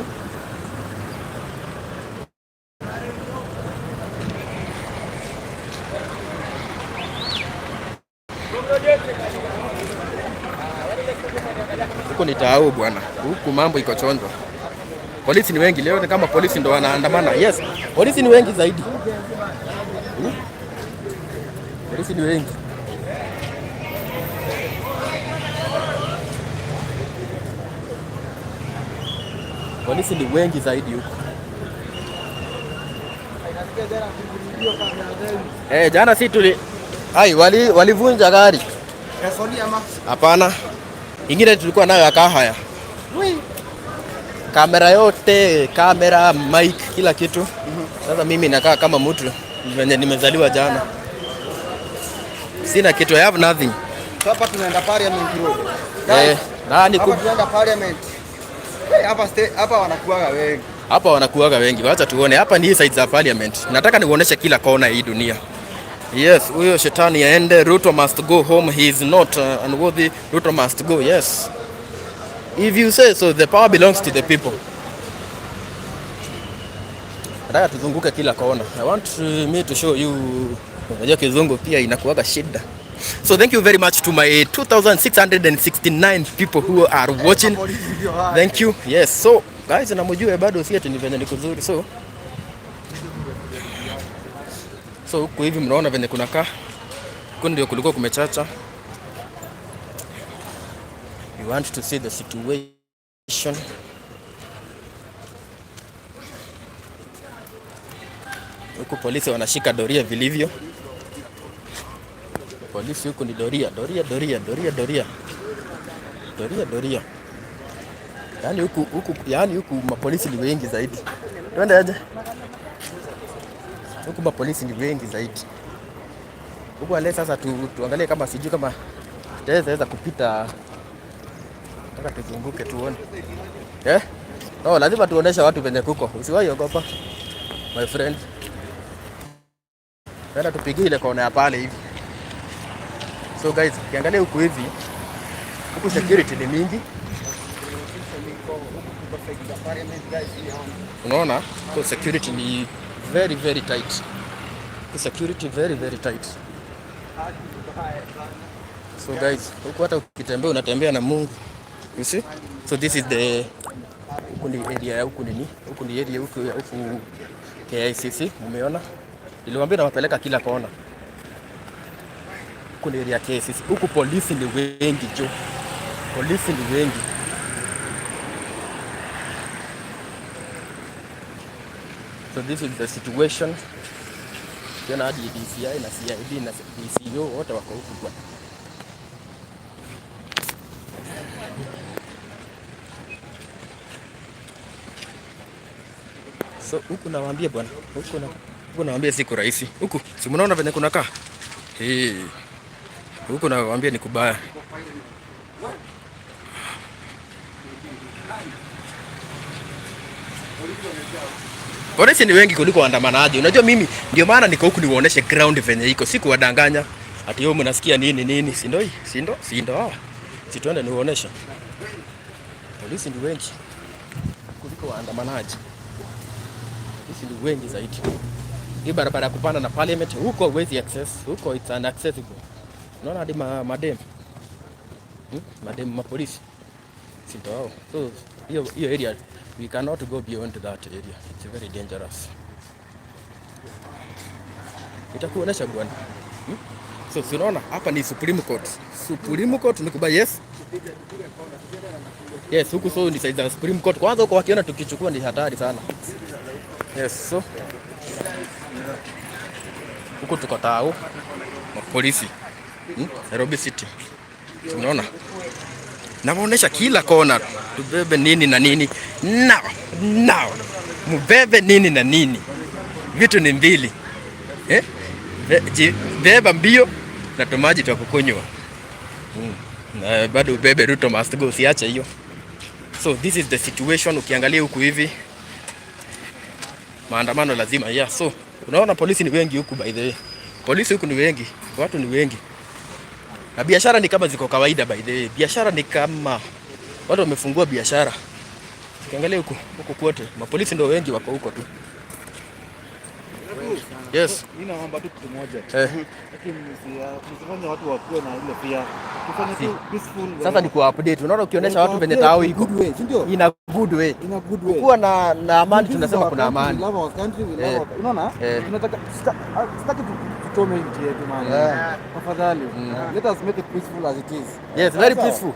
Huku ni tao bwana. Huku mambo iko chonjo. Polisi ni wengi leo, ni kama polisi ndo wanaandamana. Yes, polisi ni wengi zaidi. Polisi ni wengi. Polisi ni wengi zaidi huku. Jana si tuli ai walivunja gari. Hapana. Ingine tulikuwa nayo ya Kahaya. Kamera yote, kamera, mic, kila kitu. Sasa mimi nakaa kama mtu mwenye nimezaliwa jana. Sina kitu, I have nothing. Hapa tunaenda parliament road. Nani Hapa tunaenda parliament. Hey, hapa hapa wanakuaga wengi. Hapa wanakuaga wengi. Wacha tuone. Hapa ni side za parliament. Nataka nikuoneshe kila kona hii dunia. Yes, huyo shetani aende. Ruto must go home. He is not unworthy. Ruto must go. Yes. If you say so, the power belongs to the people. Nataka tuzunguke kila kona. I want me to show you. Unajua kizungu pia inakuwaga shida. So thank you very much to my 2669 people who are watching. Thank you. Yes. So guys, na mjue bado si ati ni venye ni kuzuri. So huku hivi mnaona venye kunakaa. Huku ndio kulikuwa kumechacha. You want to see the situation. Huku polisi wanashika doria vilivyo. Polisi huku ni doria, doria, doria, doria, doria. Doria, doria. Yaani huku mapolisi ni wengi zaidi. Twende aje? Huku mapolisi ni wengi zaidi. Huku wale sasa tuangalie kama sijui kama tutaweza kupita. Nataka tuzunguke tuone. No, lazima tuoneshe watu penye kuko. Usiwahi ogopa, my friend. Tena tupigie ile kona ya pale hivi. So guys, ukiangalia huku hivi, huku security ni mingi. Unaona? So security ni very very tight. Security very very tight. So guys, huku hata ukitembea unatembea na Mungu. You see? So this is the huku ni area ya huku nini? Huku ni area huku ya huku KICC, umeona? Niliwaambia nawapeleka kila kona. Huku ni area ya KICC. Huku polisi ni wengi jo. Polisi ni wengi. So this is the situation. Tena hadi DCI na CID na DCO wote wako huku bwana. So huku nawaambia bwana, huku nawaambia siku rahisi. Huku si mnaona venye kunakaa? Eh. Huku nawaambia ni kubaya. Polisi ni wengi kuliko waandamanaji. Unajua mimi ndio maana niko huku niwaoneshe ground venye iko, si kuwadanganya. Ati wewe mnasikia nini nini, si ndio hii? Si ndio? Si ndio hawa? Si tuende niwaoneshe. Polisi ni wengi kuliko waandamanaji. Polisi ni wengi zaidi. Hii barabara ya kupanda na parliament huko huwezi access, huko it's unaccessible. Unaona hadi madem. Madem mapolisi. Si ndio hao? So hiyo area we cannot go beyond that area. It's very dangerous. Itakuonesha bwana. So si unaona hapa ni Supreme Court. Supreme Court ni kubaya, yes. Yes, huku so ni size ya Supreme Court. Kwanza huko wakiona tukichukua ni hatari sana. Yes, so huku tuko tao mapolisi. Nairobi City. Unaona? Nawaonesha kila kona tubebe nini na nini. Now, now. Mubebe nini na nini. Vitu ni mbili. Beba mbio na tumaji twa kukunywa. Na bado ubebe Ruto must go, usiache hiyo. So this is the situation. Ukiangalia huku hivi maandamano lazima, yeah. So unaona polisi ni wengi huku, by the way, polisi huku ni wengi, watu ni wengi, na biashara ni kama ziko kawaida. By the way, biashara ni kama watu wamefungua biashara. Ukiangalia huku huku kwote mapolisi ndio wengi wako huko tu. Yes. Mimi naomba tu kitu moja. Lakini msifanye watu wakuwe na ile pia. Tufanye tu peaceful. Sasa ni kuwa update. Unaona ukionyesha watu venye tao iko. Good way, si ndio? In a good way. In a good way. Kuwa na amani, tunasema kuna amani. We love our country, we love our. Unaona? Tunataka, sitaki tuchome nchi yetu, man. Tafadhali. Let us make it peaceful as it is. Yes, very peaceful.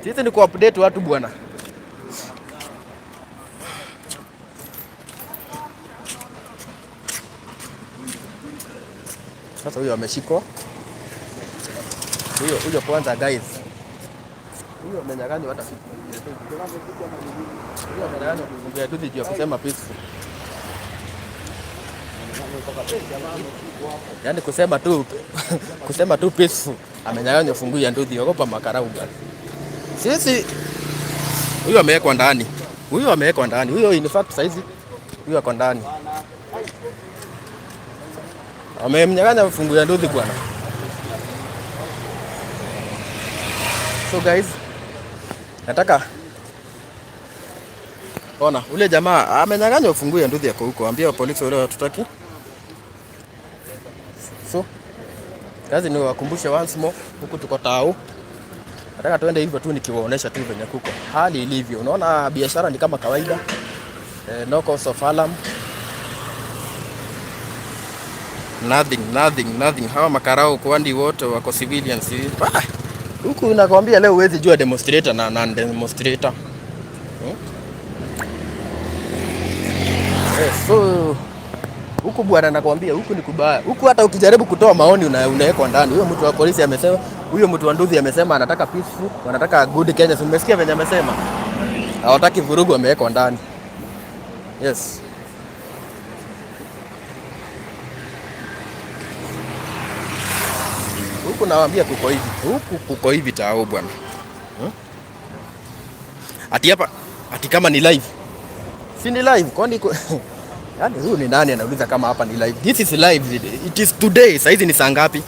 Sisi ni ku update watu, bwana. Sasa huyo ameshikwa. Huyo huyo kwanza, guys. Huyo amenyang'anywa hata huyo amenyang'anywa kuongea tu juu ya kusema peaceful. Yaani kusema tu peaceful, amenyang'anywa funguo ya nduthi, ogopa makarau, bwana. Sisi huyo amewekwa ndani. Huyo amewekwa ndani. Huyo in fact saizi huyo ako ndani. Amemnyang'anya funguo ya nduthi, bwana. So guys, nataka ona ule jamaa amenyang'anywa funguo ya nduthi yako huko. Ambia polisi wale hatutaki. So kazi ni wakumbushe once more, huku tuko tao. Nataka tuende hivyo tu nikiwaonesha tu venye kuko hali ilivyo. Unaona biashara ni kama kawaida. No cause of alarm. Nothing, nothing, nothing. Hawa makarao kwani wote wako civilians. Ah, huku nakwambia leo huwezi jua demonstrator na non demonstrator. So huku, bwana, nakwambia huku ni kubaya. Huku hata ukijaribu kutoa maoni unawekwa ndani. Huyo mtu wa polisi amesema, huyo mtu wa nduthi amesema anataka peaceful, wanataka good Kenya. Si umesikia venye amesema? Hawataki vurugu, amewekwa ndani. Yes. Huku nawaambia kuko hivi. Huku kuko hivi tao, bwana. Ati hapa ati kama ni live. Si ni live, kwani yaani huyu ni nani anauliza kama hapa ni live? This is live. It is today. Saizi ni saa ngapi?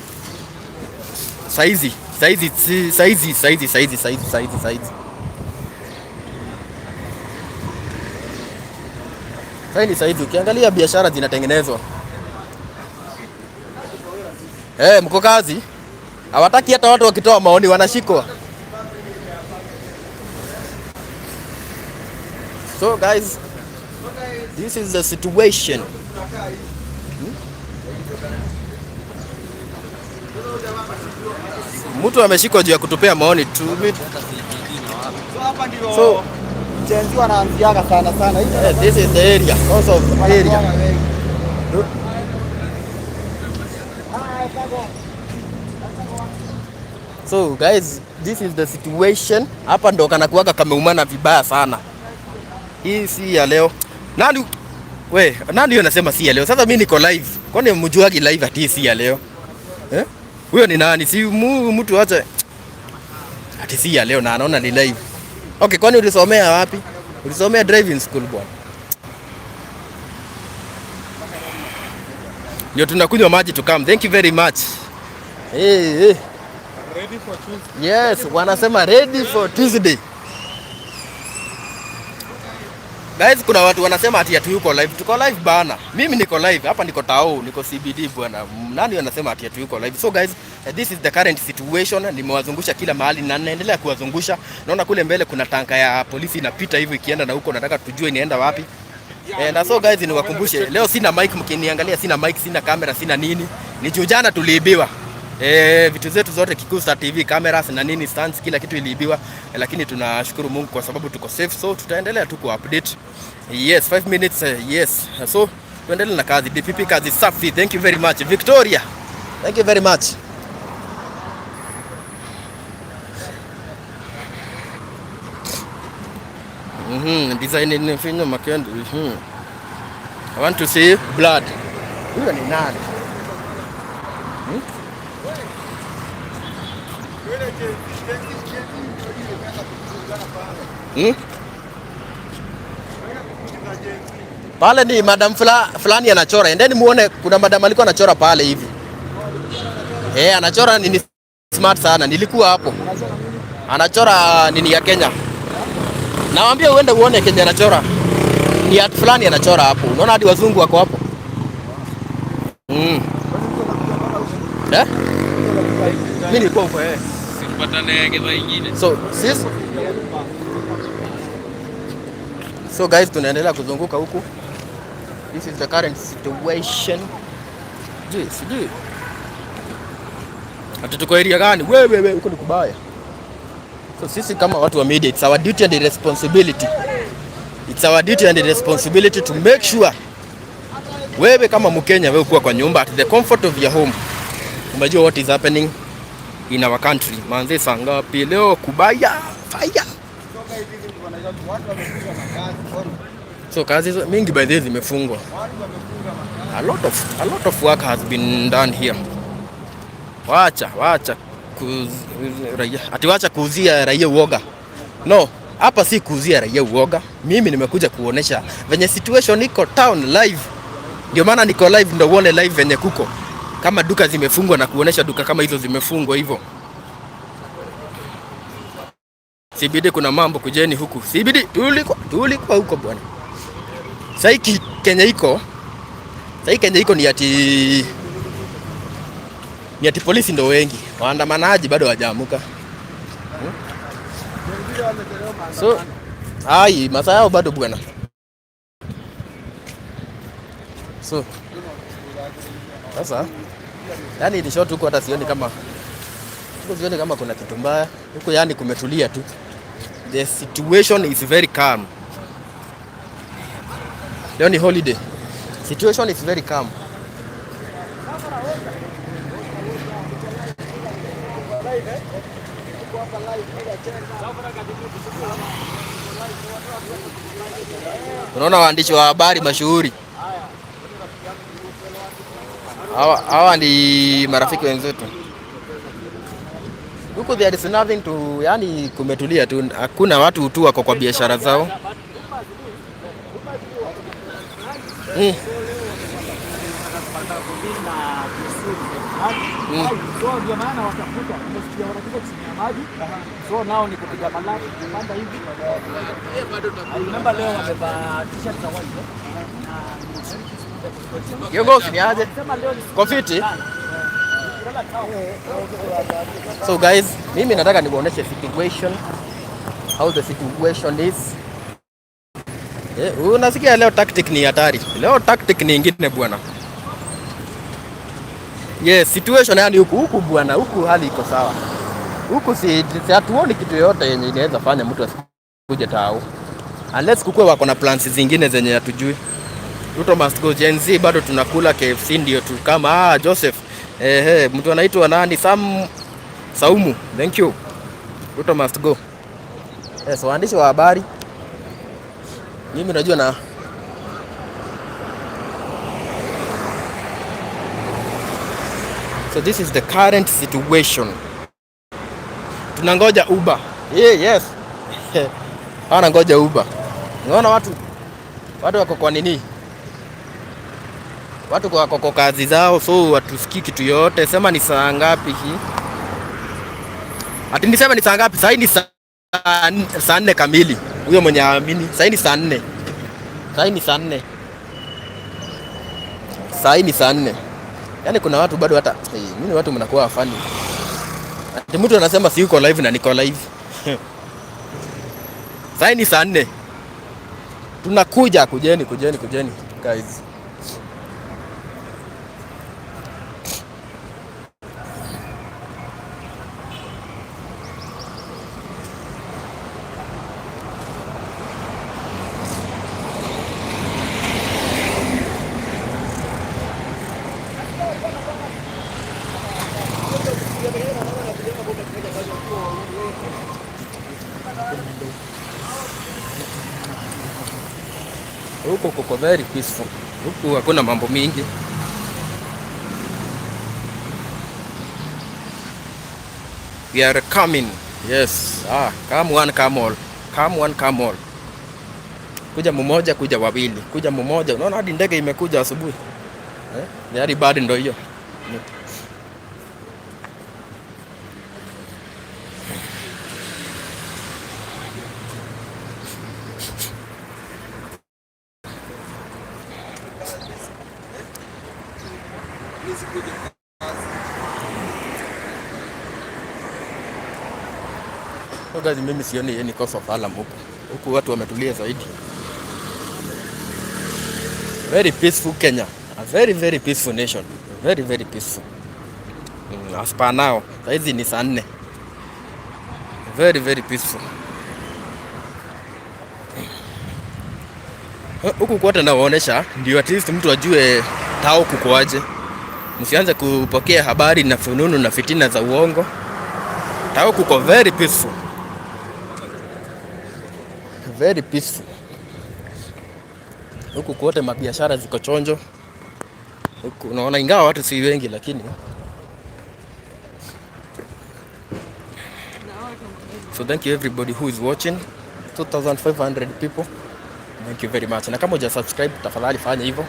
Saizi, saizi, saizi, saizi, saizi, saizi, saizi, saizi. Saizi, saizi ukiangalia biashara zinatengenezwa. Eh, mko kazi? Hawataki hata watu wakitoa maoni wanashikwa. So guys, this is the situation. Mtu ameshikwa juu ya kutupea maoni tu. So hapa ndio So Gen Z wanaanziaga sana sana. Hii this is the area, also of area. Wanakuanga wengi. Ah, sawa. So guys, this is the situation. Hapa ndo kanakuwaga kameumana vibaya sana. Hii si ya leo. Nani we, nani huyo anasema si ya leo? Sasa mimi niko live. Kwani mjuagi live ati si ya leo? Eh? Huyo ni nani? Si mtu acha ati si ya leo na anaona ni live. Okay, kwani ulisomea wapi? Ulisomea driving school, bwana? Ndio tunakunywa maji to come. Thank you very much. Hey, hey. Ready for Tuesday. Yes, wanasema ready for Tuesday. Guys, kuna watu wanasema ati hatuko live. Tuko live, bana. Mimi niko live. Hapa niko Tao, niko CBD, bwana. Nani anasema ati hatuko live? So guys, this is the current situation. Nimewazungusha kila mahali na naendelea kuwazungusha. Naona kule mbele kuna tanka ya polisi inapita hivi ikienda na huko, nataka tujue inaenda wapi. Na so guys, niwakumbushe leo sina mic, mkiniangalia sina mic, sina kamera, sina nini. Ni juu jana tuliibiwa. Vitu zetu zote, Kikusa TV, cameras na nini, stands, kila kitu iliibiwa, lakini tunashukuru Mungu kwa sababu tuko safe, so tutaendelea tu ku update. Yes, 5 minutes, yes. So tuendelee na kazi. DPP, kazi safi. Thank you very much. Victoria. Thank you very much. Design in finyo makendo. I want to see blood. Huyo ni nani? Hmm? Hmm? Pale ni madam fulani anachora. Endeni muone kuna madam alikuwa anachora pale hivi. Eh, anachora nini smart sana. Nilikuwa hapo. Anachora nini ya Kenya. Nawaambia uende uone Kenya anachora. Ni art fulani anachora hapo. Unaona hadi wazungu wako hapo. Eh? Mimi nilikuwa huko eh. Sipatane geva ingine. So guys, tunaendelea kuzunguka huku. This is the current situation. Sijui, sijui. Ati tuko area gani? Wewe wewe huko ni kubaya. So sisi kama watu wa media, it's our duty and responsibility. It's our duty and responsibility to make sure wewe kama Mkenya, wewe kuwa kwa nyumba at the comfort of your home, umejua what is happening in our country. Manze, saa ngapi leo? Kubaya fire. So kazi mingi by the way zimefungwa. A lot of work has been done here. Wacha raia, ati wacha kuuzia raia uoga. No, hapa si kuuzia raia uoga. Mimi nimekuja kuonesha venye situation iko town live. Ndio maana niko live, ndio uone live venye kuko. Kama duka zimefungwa na kuonesha duka kama hizo zimefungwa hivyo. CBD kuna mambo, kujeni huku. CBD tulikuwa huko bwana. Sasa Kenya iko. Sasa Kenya iko ni ati polisi ndo wengi. Waandamanaji bado hawajaamuka. So ai masaa yao bado bwana. So sasa yani in short huko hata sioni kama kuna kitu mbaya huko, yani kumetulia tu. The situation is very calm. Leo ni holiday. Situation is very calm. Unaona waandishi wa habari mashuhuri hawa ni marafiki wenzetu huku. There is nothing to, yani kumetulia tu, hakuna watu tu wako kwa biashara zao. So ndio maana watafuta, nimesikia wanakuja kusimia maji. So nao ni kupiga malapi kupanda hivi. I remember leo wamevaa t-shirt za white. Eh? Kiongozi ni aje? Sema leo ni Kofiti? So guys, mimi nataka nikuoneshe situation, how the situation is. Eh, unasikia leo tactic ni hatari. Leo tactic ni ingine bwana. Yes, situation yani huku huku bwana, huku hali iko sawa. Huku si hatuoni kitu yoyote yenye inaweza fanya mtu asikuje tao. Unless kukue wako na plans zingine zenye hatujui. Ruto must go. Gen Z bado tunakula KFC ndio tu kama Joseph. Ehe, mtu anaitwa nani? Sam Saumu. Thank you. Ruto must go. Yes, waandishi wa habari. Mimi najua na So this is the current situation. Tunangoja Uber. Yeah, yes. Wanangoja Uber. Unaona watu wako kwa nini? Watu wako kwa kazi zao, so watusikii kitu yote. Sema ni saa ngapi hii? Ati niseme ni saa ngapi? Sasa ni saa 4 kamili. Huyo mwenye aamini. Sasa ni saa 4. Sasa ni saa 4. Sasa ni saa 4. Yaani kuna watu bado hata hey, mimi watu mnakuwa funny. Ati mtu anasema si uko live na niko live. Sasa ni saa 4. Tunakuja, kujeni, kujeni, kujeni guys. Huku kuko very peaceful. Huku hakuna mambo mingi. We are coming. Yes. Ah, come one, come all. Come one, come all. Kuja mmoja, kuja wawili, kuja mmoja. Unaona hadi ndege imekuja asubuhi. Eh? Tayari bado ndio hiyo. So guys, mimi sioni any cause of alarm huku. Huku watu wametulia zaidi. Very peaceful Kenya. A very very peaceful nation. Very very peaceful. As per now, saizi ni saa 4. Very very peaceful. Huku kote nawaonesha ndio at least mtu ajue tao kukoaje. Msianze kupokea habari na fununu na fitina za uongo. Tao kuko very peaceful. Very peaceful. Huku kote mabiashara ziko chonjo. Huku unaona ingawa watu si wengi lakini. So thank you everybody who is watching. 2500 people. Thank you very much. Na kama huja subscribe tafadhali fanya hivyo.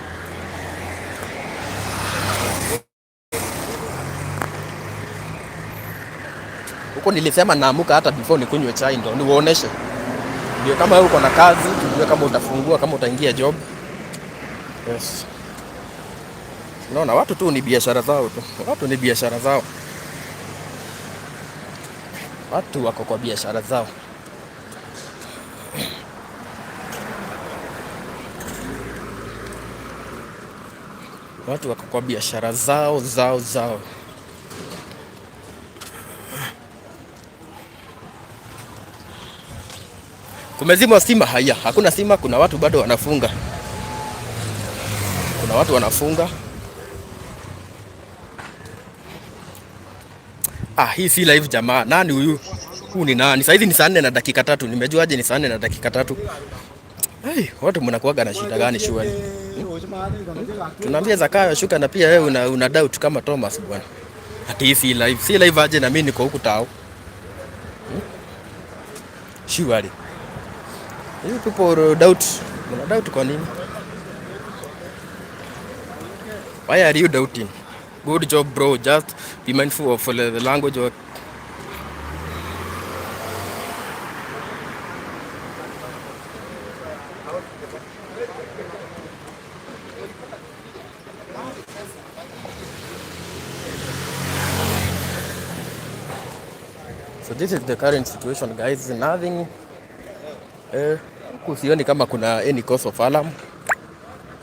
Huko nilisema naamuka hata before nikunywe chai ndo niwaoneshe. Ndio kama wewe uko na kazi, tujue kama utafungua, kama utaingia job. Yes. Unaona watu tu ni biashara zao tu. Watu ni biashara zao. Watu wako kwa biashara zao. Watu wako kwa biashara zao zao zao. Kumezimwa stima, haya, hakuna stima, kuna watu bado wanafunga. Kuna watu wanafunga. Ah, hii si live jamaa. Nani huyu? Huu ni nani? Saizi ni saa 4:03. Nimejuaje ni saa 4:03? Hey, watu mnakuaga na shida gani shwari? Tunaambia Zakayo shuka na pia wewe una doubt kama Thomas bwana. Ati hii si live. Si live aje na mimi niko huku tao. Shwari. You people doubt. Mna doubt kwa nini? Why are you doubting? Good job bro, just be mindful of the language or So this is the current situation guys, nothing. Sioni kama kuna any cause of alarm.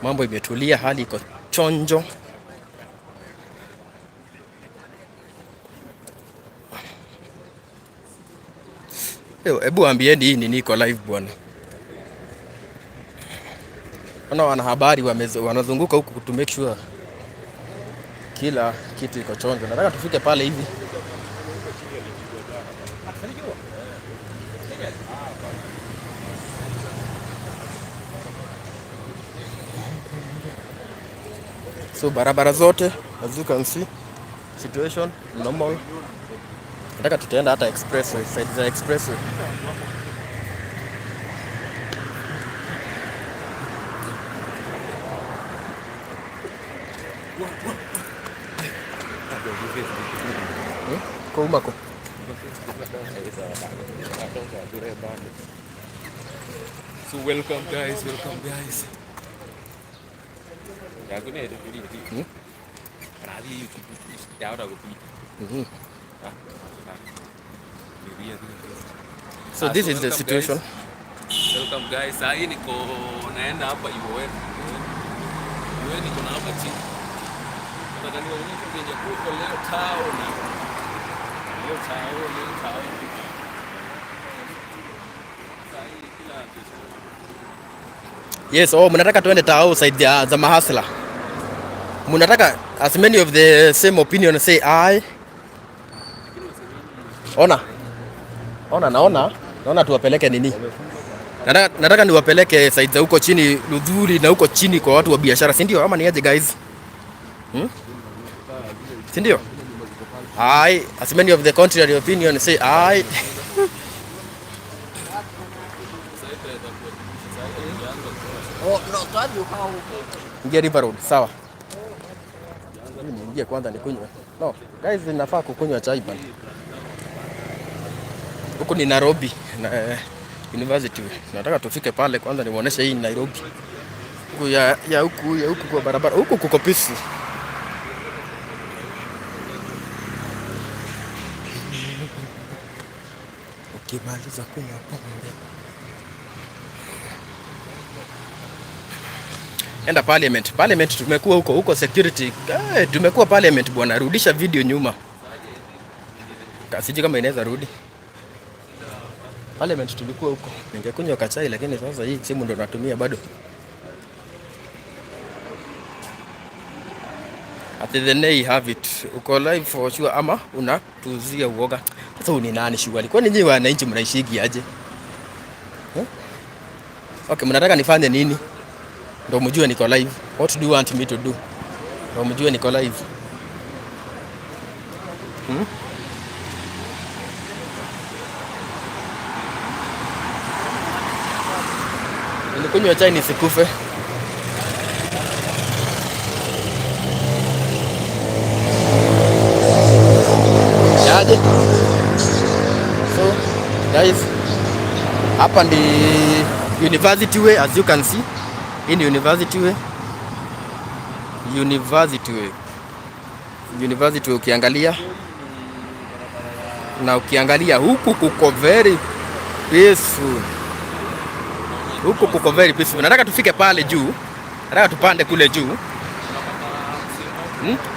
Mambo imetulia, hali iko chonjo. Hebu ambieni hii nini iko live bwana. Wana wanahabari wanazunguka huku to make sure kila kitu iko chonjo. Nataka tufike pale hivi. So barabara zote as you can see, situation normal. Nataka tutaenda hata expressway, side za expressway. Kwa umako. So welcome guys, welcome guys. So this is the situation. Guys. Welcome guys. Sasa niko naenda hapa UoN. UoN niko na hapa chini. Nataka niwaonyeshe venye kuko leo town. Leo town, leo town. Yes, oh, mnataka tuende tao side ya za mahasla. Mnataka as many of the same opinion say I. Ona. Ona naona, naona tuwapeleke nini? Nataka niwapeleke side za huko chini Ludhuri na huko chini kwa watu wa biashara, si ndio? Ama ni aje guys? Si ndio? Aye. As many of the contrary opinion say aye. Ingia River Road, sawa. Mimi niingie kwanza nikunywe. No, guys, nafaa kukunywa chai bana. Huku ni Nairobi na University. Nataka tufike pale kwanza nimuoneshe hii ni Nairobi. Huku ya huku kwa barabara. Huku kuko peaceful. Ukimaliza kunywa pombe, enda Parliament. Parliament tumekuwa huko huko security. Tumekuwa Parliament bwana, rudisha video nyuma. Sijui kama inaweza rudi. Parliament tulikuwa huko. Ningekunywa kachai lakini sasa hii simu ndo natumia bado. At the nay have it. Uko live for sure ama unatuzia uoga? Sasa ni nani shughuli? Kwani nyinyi wananchi mnaishigi aje? Eh? Okay, mnataka nifanye nini? Ndo mjue niko live. What do you want me to do? Ndo mjue niko live. Hmm? Nilikunywa chai nisikufe. Aje? So, guys, hapa ndi University Way, as you can see. Hii ni University Way. University Way. University Way ukiangalia na ukiangalia huku kuko very peaceful. Huku kuko very peaceful. Nataka tufike pale juu. Nataka tupande kule juu.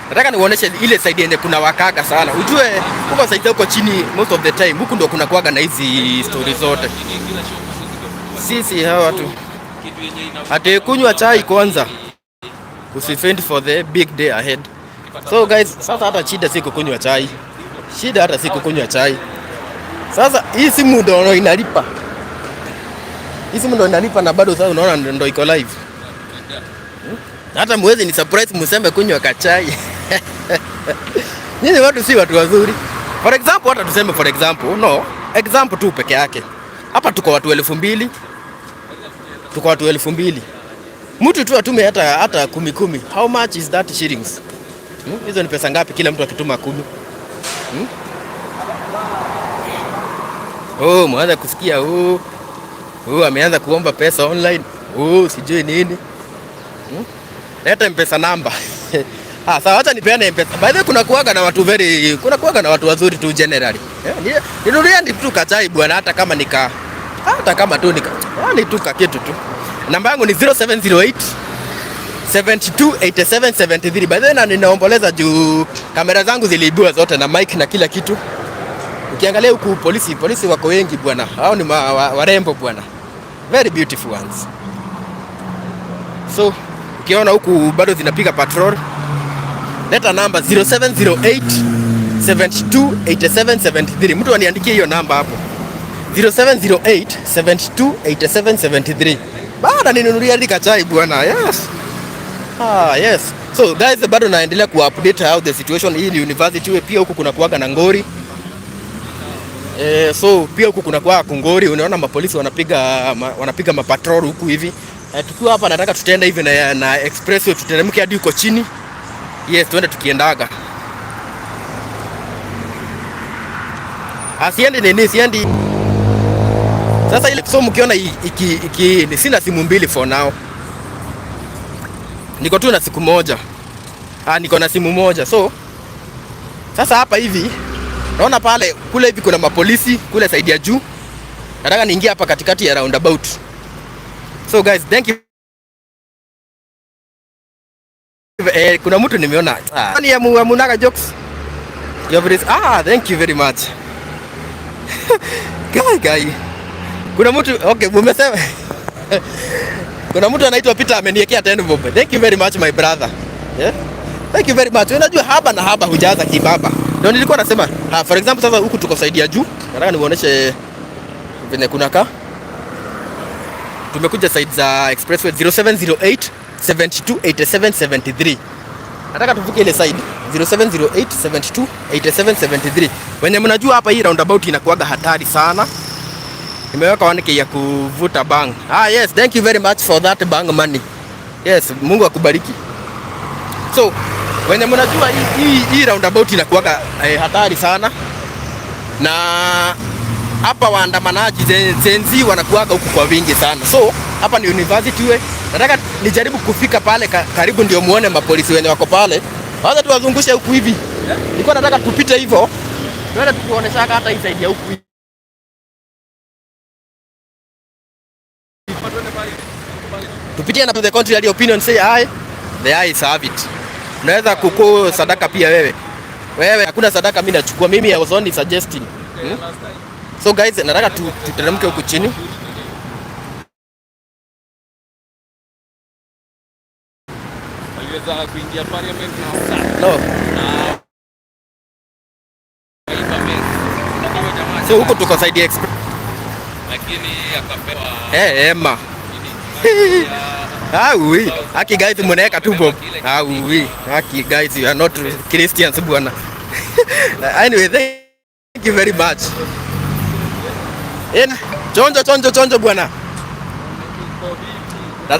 Nataka niuoneshe ile side yenye kuna wakaga sana. Ujue huko side huko chini most of the time huku ndo kuna kuwaga na hizi story zote. Sisi hawa watu ati kunywa chai kwanza. Usifaint for the big day ahead. So guys, sasa hata shida si kukunywa chai. Shida hata si kukunywa chai. Sasa hii simu ndo inalipa. Hii simu ndo inalipa na bado sasa unaona ndo iko live. Hata mwezi ni surprise mseme kunywa kachai. Nyinyi watu si watu wazuri. For example, hata tuseme for example, no, example tu peke yake. Hapa tuko watu 2000. Tuko watu 2000. Mtu tu atume hata kumi kumi. How much is that shillings? Hmm? Hizo ni pesa ngapi kila mtu akituma 10? Hmm? Oh, mwanza kusikia oh. Oh, ameanza kuomba pesa online. Oh, sijui nini. Hmm? Leta M-Pesa namba. Ah, sawa, acha nipeane M-Pesa. By the way, kuna kuwaga na watu wazuri tu generally. Eh, ninunulia ndi tu kachai bwana, hata kama tu nika yani tu kitu tu. Namba yangu ni 0708 728773. By the way, na ninaomboleza juu kamera zangu ziliibiwa zote na mic na kila kitu. Ukiangalia huku polisi wako wengi bwana. Hao ni warembo bwana. Very beautiful ones. So, ukiona huku bado zinapiga patrol. Leta namba 0708 728773. Mtu aniandikie hiyo namba hapo. 0708 728773. Bada ninunulia hadi kachai bwana. Yes. Ah, yes. So guys, bado naendelea ku update how the situation hii ni University Way. Pia huku kuna kuwaga na ngori. So pia huku kuna kuwaga kungori, unaona mapolisi wanapiga mapatrol huku hivi. Tukiwa hapa nataka tutaenda hivi na expressway tuteremke hadi huko chini. Yes, tuende tukiendaga. Asiendi nini, siendi. Sasa ile, so mkiona iki sina simu mbili for now. Niko tu na siku moja. Ah, niko na simu moja. So sasa hapa hivi naona pale kule hivi kuna mapolisi kule side ya juu. Nataka niingie hapa katikati ya roundabout. So guys, thank you. Kuna mtu nimeona. Ah, ni ya Munaga jokes. You have this. Ah, thank you very much. Guy, guy. Kuna mtu, okay, umesema. Kuna mtu anaitwa Peter ameniwekea 10 bob. Thank you very much, my brother. Yeah? Thank you very much. Unajua haba na haba hujaza kibaba. Ndio nilikuwa nasema, ah, for example sasa huku tuko side ya juu. Nataka nimuoneshe venye kunakaa. Tumekuja side za expressway 0708 728773. Nataka tuvuke ile side. 0708 72 87 73. Wenye mnajua hapa hii roundabout inakuwaga hatari sana. Nimeweka 1K ya kuvuta bang. Ah, yes, thank you very much for that bang money. Yes, Mungu akubariki. So, wenye mnajua hii roundabout inakuwaga hatari sana. Na hapa waandamanaji Gen Z wanakuwaga huku kwa wingi sana. So, hapa ni University Way. Nataka nijaribu kufika pale karibu ndio muone mapolisi wenye wako pale. Wacha tuwazungushe huku hivi. Nilikuwa nataka tupite hivyo. Tuende tukuonesha hata hii side ya huku hivi. Tupitie na the contrary opinion, say aye. The ayes have it. Unaweza kuku sadaka pia wewe. Wewe hakuna sadaka mimi nachukua. Mimi I was only suggesting. So guys, nataka tuteremke huku chini. Waliweza kuingia parliament na No. na waiba mess. Unajua jamaa So huko tuko side express. Lakini akapewa Ema. nini? Ah oui. Haki guys, mnaweka tu bob. Ah oui. Haki guys, you are not Christians bwana. Anyway, thank you very much. Chonjo chonjo chonjo bwana.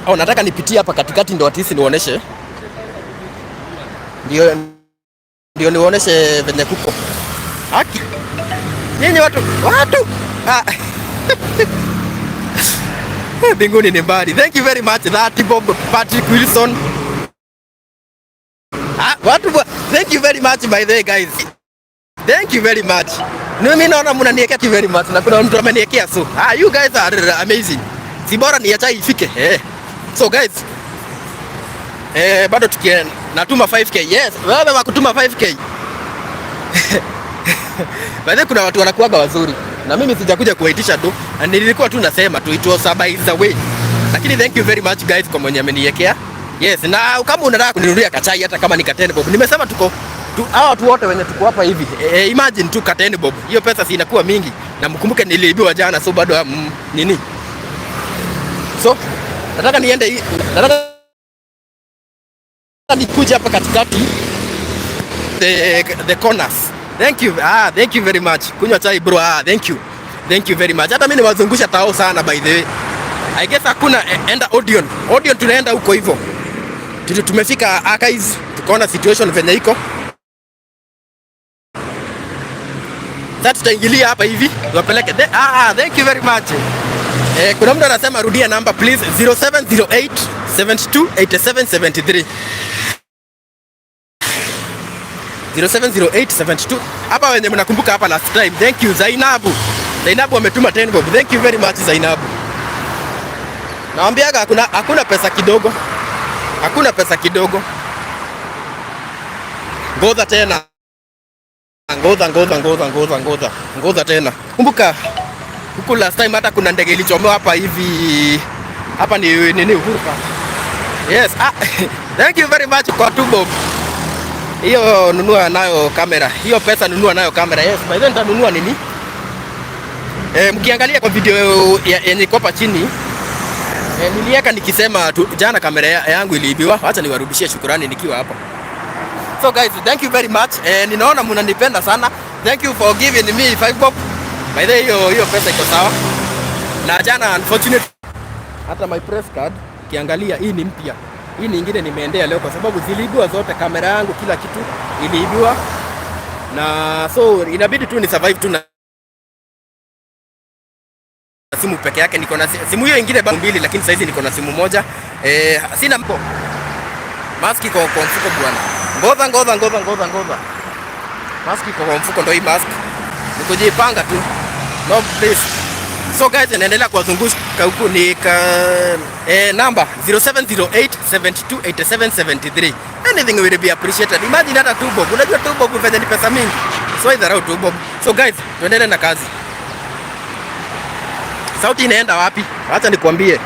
Oh, nataka nipitie hapa katikati ndio atisi nionyeshe. Ndio nionyeshe venye kuko. Haki. Nyinyi watu. Ah. Mbinguni ni mbali. Thank you very much that Bob Patrick Wilson. Ah, watu thank you very much by the way guys. Thank you very much. Mimi naona mnaniwekea thank you very much na kuna mtu ameniwekea so. Ah, you guys are amazing. Si bora ni acha ifike. Eh. So guys, bado tukienda natuma 5K. Yes, wewe wa kutuma 5K. By the way, kuna watu wanakuaga wazuri. Na mimi sijakuja kuwaitisha tu. Na nilikuwa tu nasema tu it was by the way. Lakini thank you very much guys kwa mwenye ameniwekea. Yes, na kama unataka kuninunulia kachai hata kama ni ka 10 bob. Nimesema tuko hawa watu wote wenye tuko hapa hivi. Imagine tu ka 10 bob. Hiyo pesa si inakuwa mingi. Na mkumbuke niliibiwa jana so bado nini. So nataka niende, nataka nikuje hapa katikati the corners. Thank you. Ah, thank you very much. Kunywa chai bro. Ah, thank you. Thank you very much. Hata mimi niwazungusha tao sana by the way. I guess hakuna enda Odeon. Odeon tunaenda huko hivyo. Tumefika archives, tukaona situation venye iko. Sasa tutaingilia hapa hivi, tuwapeleke. Thank you very much. Kuna mtu anasema rudia namba please, 0708 72 87 73. 0708 72. Hapa wenye mnakumbuka hapa last time. Thank you Zainabu. Zainabu ametuma 10 bob. Thank you very much Zainabu. Naambiaga hakuna pesa kidogo. Hakuna pesa kidogo. Ngoza tena. Ngoza ngoza ngoza ngoza ngoza. Ngoza tena. Kumbuka huku last time hata kuna ndege ilichomewa hapa hivi. Hapa ni nini Uhuru Park. Yes. Thank you very much kwa 2 bob. Hiyo nunua nayo kamera. Hiyo pesa nunua nayo kamera. Yes, by then nitanunua nini? Mkiangalia kwa video yenye iko hapa chini, niliweka nikisema jana kamera yangu iliibiwa. Acha niwarudishie shukrani nikiwa hapa. So guys, thank you very much. Ninaona mnanipenda sana. Thank you for giving me 5 bob. By the way, hiyo pesa iko sawa. Na jana unfortunately hata my press card ukiangalia hii ni mpya. Hii nyingine nimeendea leo kwa sababu ziliibiwa zote, kamera yangu kila kitu iliibiwa. Na so inabidi tu ni survive tu na simu peke yake. Niko na simu hiyo ingine mbili, lakini saizi niko na simu moja. Sina mko. Maski kwa mfuko bwana. Ngoza ngoza ngoza ngoza ngoza. Maski kwa mfuko, ndio hii mask. Nikujipanga tu. No please. So guys, naendelea kuwazungusha huku ni namba 0708 72 87 73. Anything will be appreciated. Imagine hata 2 bob. Unajua 2 bob venye ni pesa mingi. So idharau 2 bob. So guys, tuendelee na kazi. Sauti inaenda wapi? Acha nikwambie.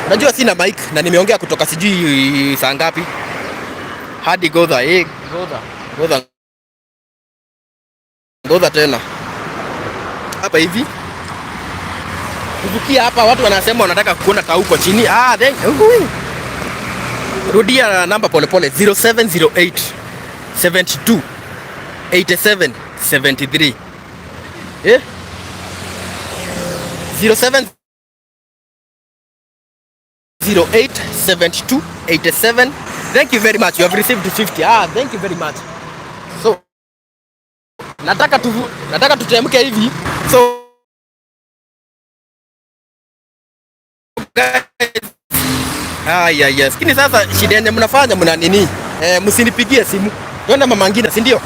Unajua sina mic na nimeongea kutoka sijui saa ngapi. Hadi Godha, Godha. Godha. Godha tena. Hapa hivi. Kuvukia hapa watu wanasema wanataka kuona tauko chini. Then rudia namba pole pole 0708 72 87 73. Eh? 07 08 72 87. Thank you very much. You have received 50. Ah, thank you very much. So nataka tutemke hivi. So guys, ah, yeah, yes. Lakini sasa shida yenye mnafanya mna nini? Eh, msinipigie simu. Twende mama ngine, si ndio?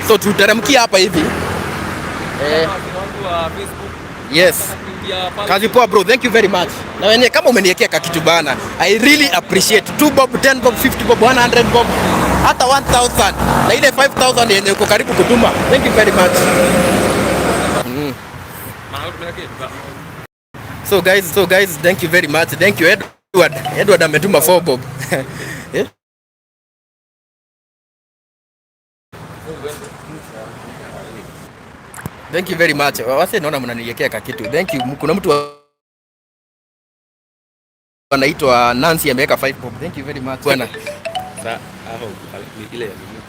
So tuteremkia hapa hivi. Eh, yes. Kazi poa bro, thank you very much. Na wenyewe kama umeniwekea kakitu bana, I really appreciate. 2 bob, 10 bob, 50 bob, 100 bob, hata 1000 na ile 5000 yenye uko karibu kutuma. Thank you very much. So guys, thank you very much. Thank you, Edward. Edward ametuma 4 bob. Eh? Thank you very much. Wase naona mnaniwekea kakitu. Thank you. Kuna mtu anaitwa Nancy ameweka 5 bob. Thank you very much. Bwana. Sa hapo ni ile ya nini?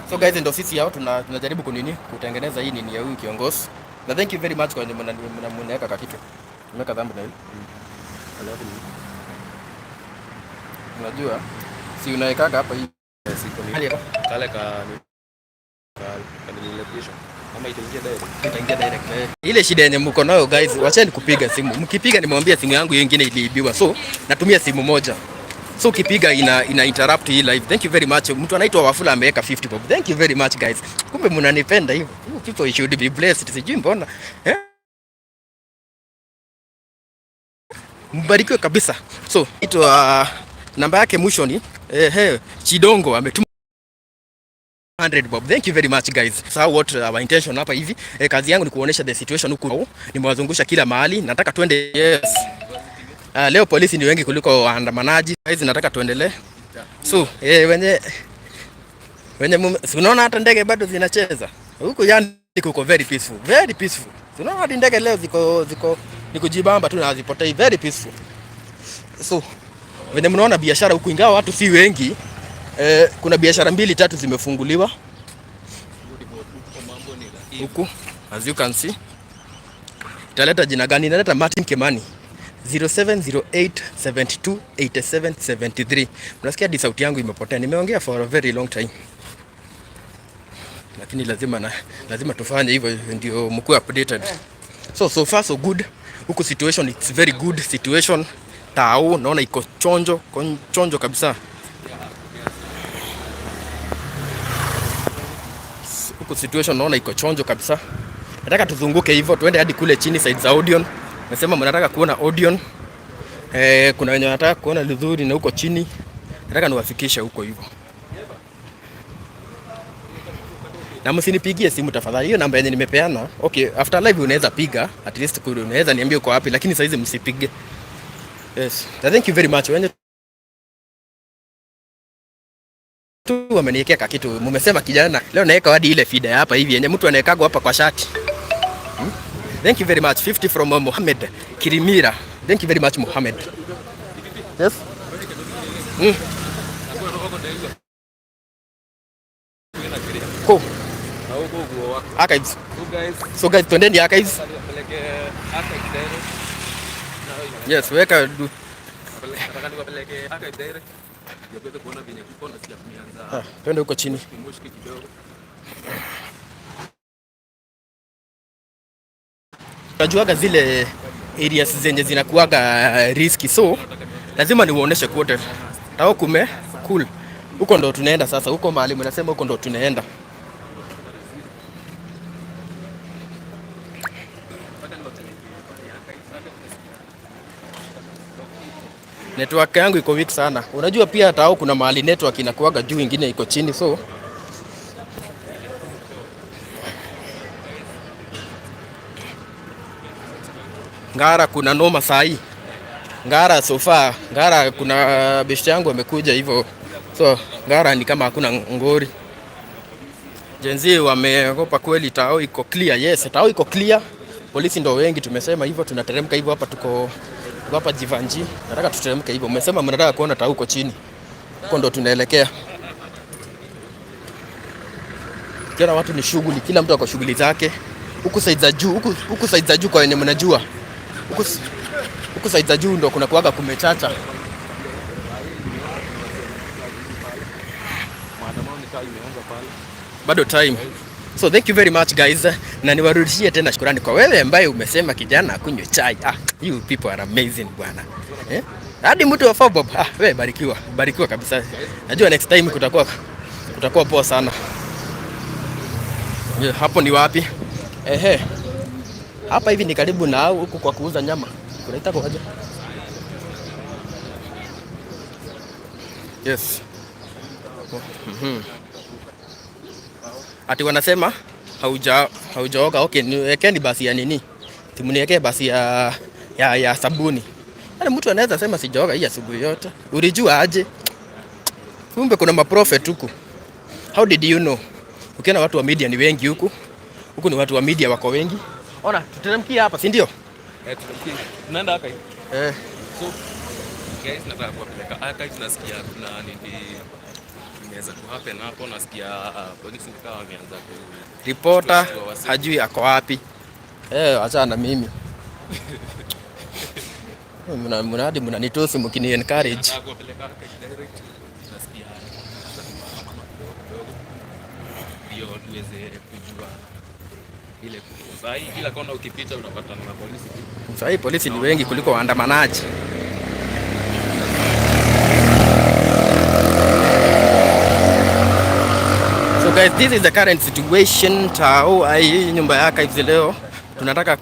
So guys, ndio sisi hao tunajaribu kunini kutengeneza hii nini ya huyu kiongozi. Na thank you very much kwa mnaweka kakitu. Nimeweka thumbnail. Alafu ni Unajua si unawekaga hapa hii. Siko ni Hali hapa. Kale ka nililepisha. Ama itaingia direct. Itaingia direct. Eh. Ile shida yenye mko nayo guys, wacheni kupiga simu. Mkipiga nimwambia simu yangu hiyo ingine iliibiwa. So natumia simu moja. So ukipiga ina interrupt hii live. Thank you very much. Mtu anaitwa Wafula ameweka 50 bob. Thank you very much, guys. Kumbe mnanipenda hivyo. You people should be blessed. Sijui mbona. Eh? Mbarikiwe kabisa. So, itwa namba yake mwisho ni Chidongo ametuma 100 bob. Thank you very much, guys. So what our intention hapa hivi, kazi yangu ni kuonesha the situation huku. Nimewazungusha kila mahali. Nataka tuende, yes. Leo polisi ni wengi kuliko waandamanaji. Guys, nataka tuendelee. So, wenye si unaona hata ndege bado zinacheza. Huku yani kuko very peaceful, very peaceful. Si unaona hadi ndege leo ziko ni kujibamba tu na hazipotei, very peaceful. So, venye mnaona biashara huku, ingawa watu si wengi, kuna biashara mbili tatu zimefunguliwa huku, as you can see. Italeta jina gani? Inaleta Martin Kimani 0708728773. Mnasikia hadi sauti yangu imepotea. Nimeongea for a very long time. Lakini lazima tufanye hivyo ndio mkuwe updated. So so far so good. Huku situation, it's very good situation. Tao naona iko chonjo, chonjo kabisa. Huku situation naona iko chonjo kabisa. Nataka tuzunguke hivyo tuende hadi kule chini side za Odeon. Nasema mnataka kuona Odeon. Eh, kuna wenye wanataka kuona Luthuli na huko chini. Nataka niwafikishe huko hivyo. Na msinipigie simu tafadhali. Hiyo namba yenye nimepeana. Okay, after live unaweza piga, at least kule unaweza niambie uko wapi, lakini saizi msipige. Yes. Thank you very much. Wenye tu wameniwekea kakitu. Mumesema kijana, leo naweka hadi ile fida ya hapa hivi yenye mtu anawekago hapa kwa shati. Thank you very much. 50 from Mohammed Kirimira. Thank you very much, Mohammed. Yes. Cool. Na huko uguo wako. Archives. So guys, So guys, twendeni archives. Niwapeleke archives direct. Yes, weka du. Nataka niwapeleke archives direct. Ndio tuweze kuona venye kuko na sija kumeanza. Ah, twende huko chini. Mushki kidogo. Unajuaga zile areas zenye zinakuaga risky, so lazima niuoneshe kote. Tao kume cool. Huko ndo tunaenda sasa, huko mahali mnasema huko ndo tunaenda. Network yangu iko weak sana. Unajua pia tao kuna mahali network inakuaga juu, ingine iko chini, so Ngara kuna noma saa hii. Ngara so far, Ngara kuna beshte yangu amekuja hivyo. So Ngara ni kama hakuna ngori. Gen Z wameogopa kweli, tao iko clear. Yes, tao iko clear. Polisi ndo wengi, tumesema hivyo, tunateremka hivyo hapa, tuko hapa Jivanji. Nataka tuteremke hivyo. Umesema mnataka kuona tao uko chini. Huko ndo tunaelekea. Ukiona watu ni shughuli, kila mtu ako shughuli zake. Huku side za juu, huku side za juu kwa wenye mnajua. Huku side za juu ndo kuna kuwaga kumechacha. Maandamano ni kama imeanza pale. Bado time. So thank you very much, guys, na niwarudishie tena shukrani kwa wewe ambaye umesema kijana akunywe chai. Ah, you people are amazing, bwana. Eh? Hadi mtu wa Fobob. Ah, wewe barikiwa, barikiwa kabisa. Najua next time kutakuwa poa sana. Yeah, hapo ni wapi? Ehe. Hapa hivi ni karibu na huku kwa kuuza nyama. Kunaita kwa aje? Yes. Ati wanasema haujaoga. Okay, niwekeni basi ya nini? Timuniwekee basi ya sabuni. Yaani mtu anaweza sema sijaoga hii asubuhi yote. Ulijua aje? Kumbe kuna maprophet huku. How did you know? Ukiona watu wa media ni wengi huku. Huku ni watu wa media wako wengi. Ona, tuteremkia hapa, si ndio? Eh, tunaenda hapa hivi. Eh. So guys, nataka kuwapeleka archives. Nasikia kuna nini imeweza ku happen hapo. Nasikia polisi ni kama wameanza ku Reporter kushtua wase. Hajui ako wapi. Eh, achana na mimi. Mna hadi mnanitusi mkini encourage. Nataka kuwapeleka archives direct. Nasikia maandamano kidogo kidogo, ndio tuweze kujua ile saa hii kila kona ukipita unapatana na polisi tu. Sasa hii polisi ni wengi kuliko waandamanaji. So guys, this is the current situation. Tao ai nyumba ya archives leo tunataka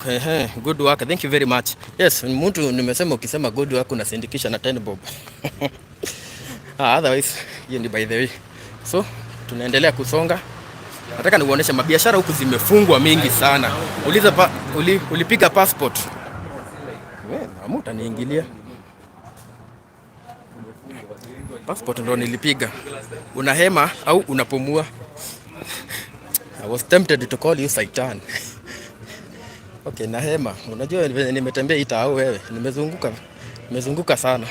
good work. Thank you very much. Yes, mtu nimesema ukisema good work unasindikisha na 10 bob. Ah, otherwise hiyo ni by the way. So tunaendelea kusonga. Nataka nikuoneshe mabiashara huku zimefungwa mingi sana. Uliza ulipiga passport. Wewe amu utaniingilia. Passport ndo nilipiga. Unahema au unapumua? I was tempted to call you Satan. Okay, nahema. Unajua venye nimetembea hii tao wewe. Nimezunguka. Nimezunguka sana.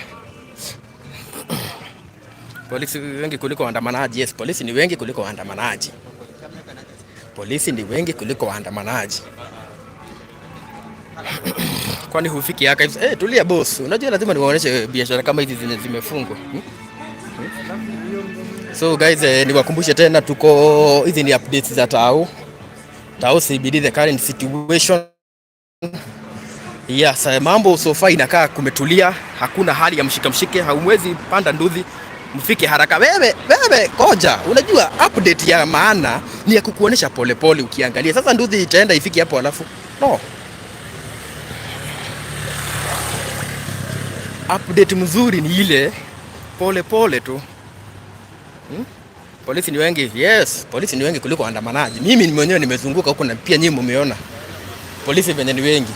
Polisi wengi kuliko waandamanaji. Yes, polisi ni wengi kuliko waandamanaji. Polisi ni wengi kuliko waandamanaji. Kwani hufiki archives? Eh, tulia boss. Unajua lazima niwaonyeshe biashara kama hizi zenye zimefungwa. So guys, niwakumbushe tena tuko hizi ni updates za Tao. Tao CBD, the current situation. Yes, mambo so far inakaa kumetulia, hakuna hali ya mshika mshike, haumwezi panda nduthi mfike haraka. Wewe wewe, koja, unajua update ya maana ni ya kukuonesha polepole ukiangalia. Sasa nduthi itaenda ifike hapo alafu no. Update mzuri ni ile pole pole tu. Polisi ni wengi. Yes, polisi ni wengi kuliko waandamanaji. Mimi mwenyewe nimezunguka huko na pia nyinyi mmeona. Polisi venye ni wengi.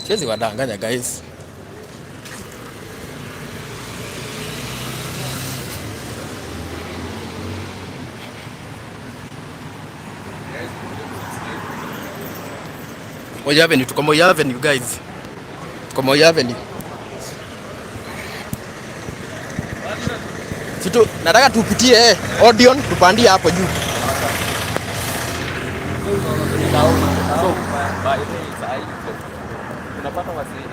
Siwezi wadanganya, guys. Moi Avenue, tuko Moi Avenue, guys. Tuko Moi Avenue. Situ, nataka tupitie Odeon tupandie hapo juu. So, by the way, saa hii unapata wasee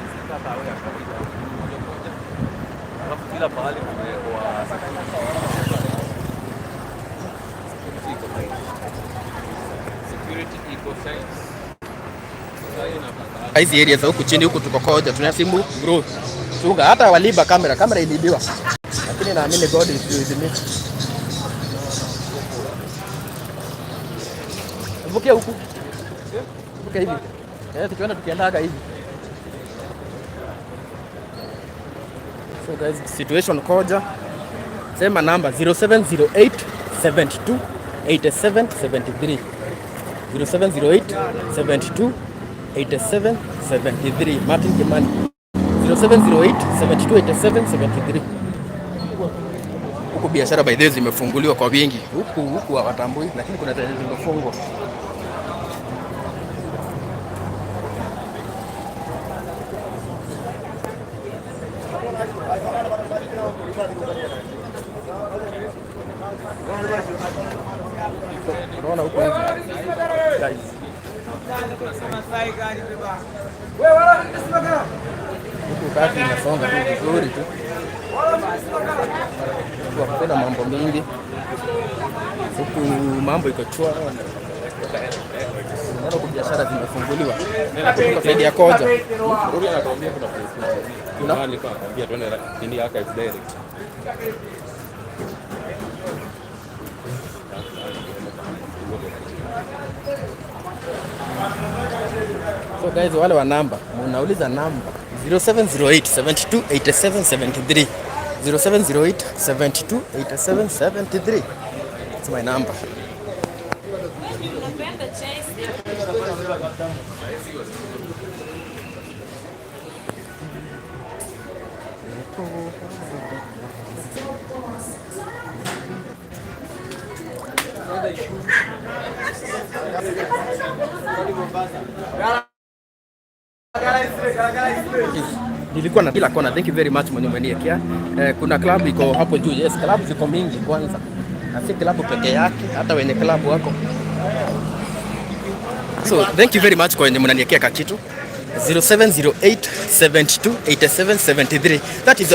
tao ya kawaida moja moja, alafu kila pahali kumewekwa security iko tight. Security iko tight. Saa hii unapata Hizi area za huku chini huku tuko Koja, tuna simu bro. Chunga hata waliba kamera, kamera iliibiwa. Lakini naamini God is with me. Vukia huku. Vukia hivi. Eh, tukienda tukiendaga hivi. So guys, situation Koja. Sema namba 0708 72 87 73. 0708 72 87 73. Martin Kimani. 0708 72 87 73. Huku biashara by the way zimefunguliwa kwa wingi. Huku hawatambui, lakini kuna zenye zimefungwa. Huku kazi inasonga tu vizuri tu. Huku hakuna mambo mingi. Huku mambo iko chwa. Unaona huku biashara zimefunguliwa. Kutoka side ya Koja. Ruri anatuambia kuna place kuna mahali kwa anatuambia tuende nini archives direct. So guys, wale wa namba, mnauliza namba 0708 72 87 73. 0708 72 87 73. That's my number. Nilikuwa na kila kona. Thank you very much mwenye umeniekea. Kuna club iko hapo juu. Yes, club ziko mingi kwanza. Na si club peke yake, hata wenye club wako. So thank you very much kwa wenye mnaniekea kakitu. 0708 72 87 73. That is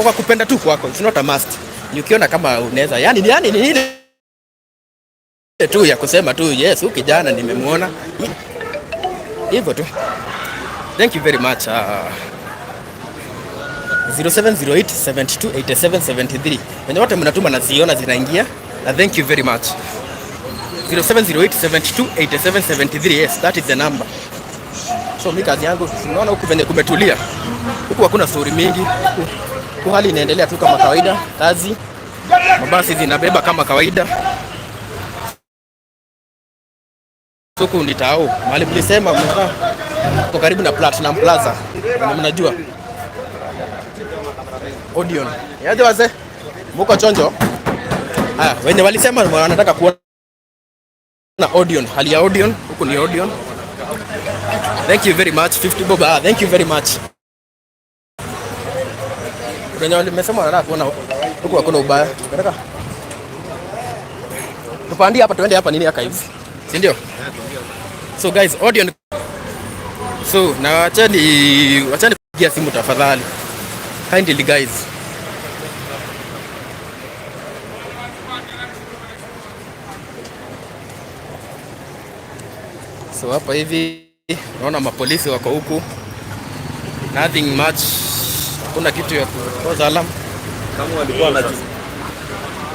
kwa kupenda tu kwako. It's not a must. Ni ukiona kama unaweza. Yani ni ile tu ya kusema tu yes, huyu kijana nimemuona. Hivyo tu. Thank you very much. 0708 72 87 73. Wenye wote mnatuma naziona zinaingia. Na thank you very much. 0708 72 87 73. Yes, that is the number. So mi kazi yangu, unaona huku venye kumetulia. Huku hakuna story mingi. Huku hali inaendelea tu kama kawaida. Kazi, mabasi zinabeba kama kawaida. Huku ni tao. Mahali mlisema mmekaa kwa karibu na Platinum Plaza. Na mnajua. Odeon. Yaje wazee? Muko chonjo? Haya, wenye walisema wanataka kuona Odeon. Hali ya Odeon, huku ni Odeon. Thank you very much 50 bob. Ah, thank you very much. Wenye walimesema wanataka kuona huku hakuna ubaya. Nataka tupandie hapa tuende hapa nini archives. Si ndio? So guys, Odeon. So na wachani kupigia simu tafadhali. Kindly guys. So hapa hivi naona mapolisi wako huku. Nothing much. Hakuna kitu ya kukoza alarm. Kama walikuwa na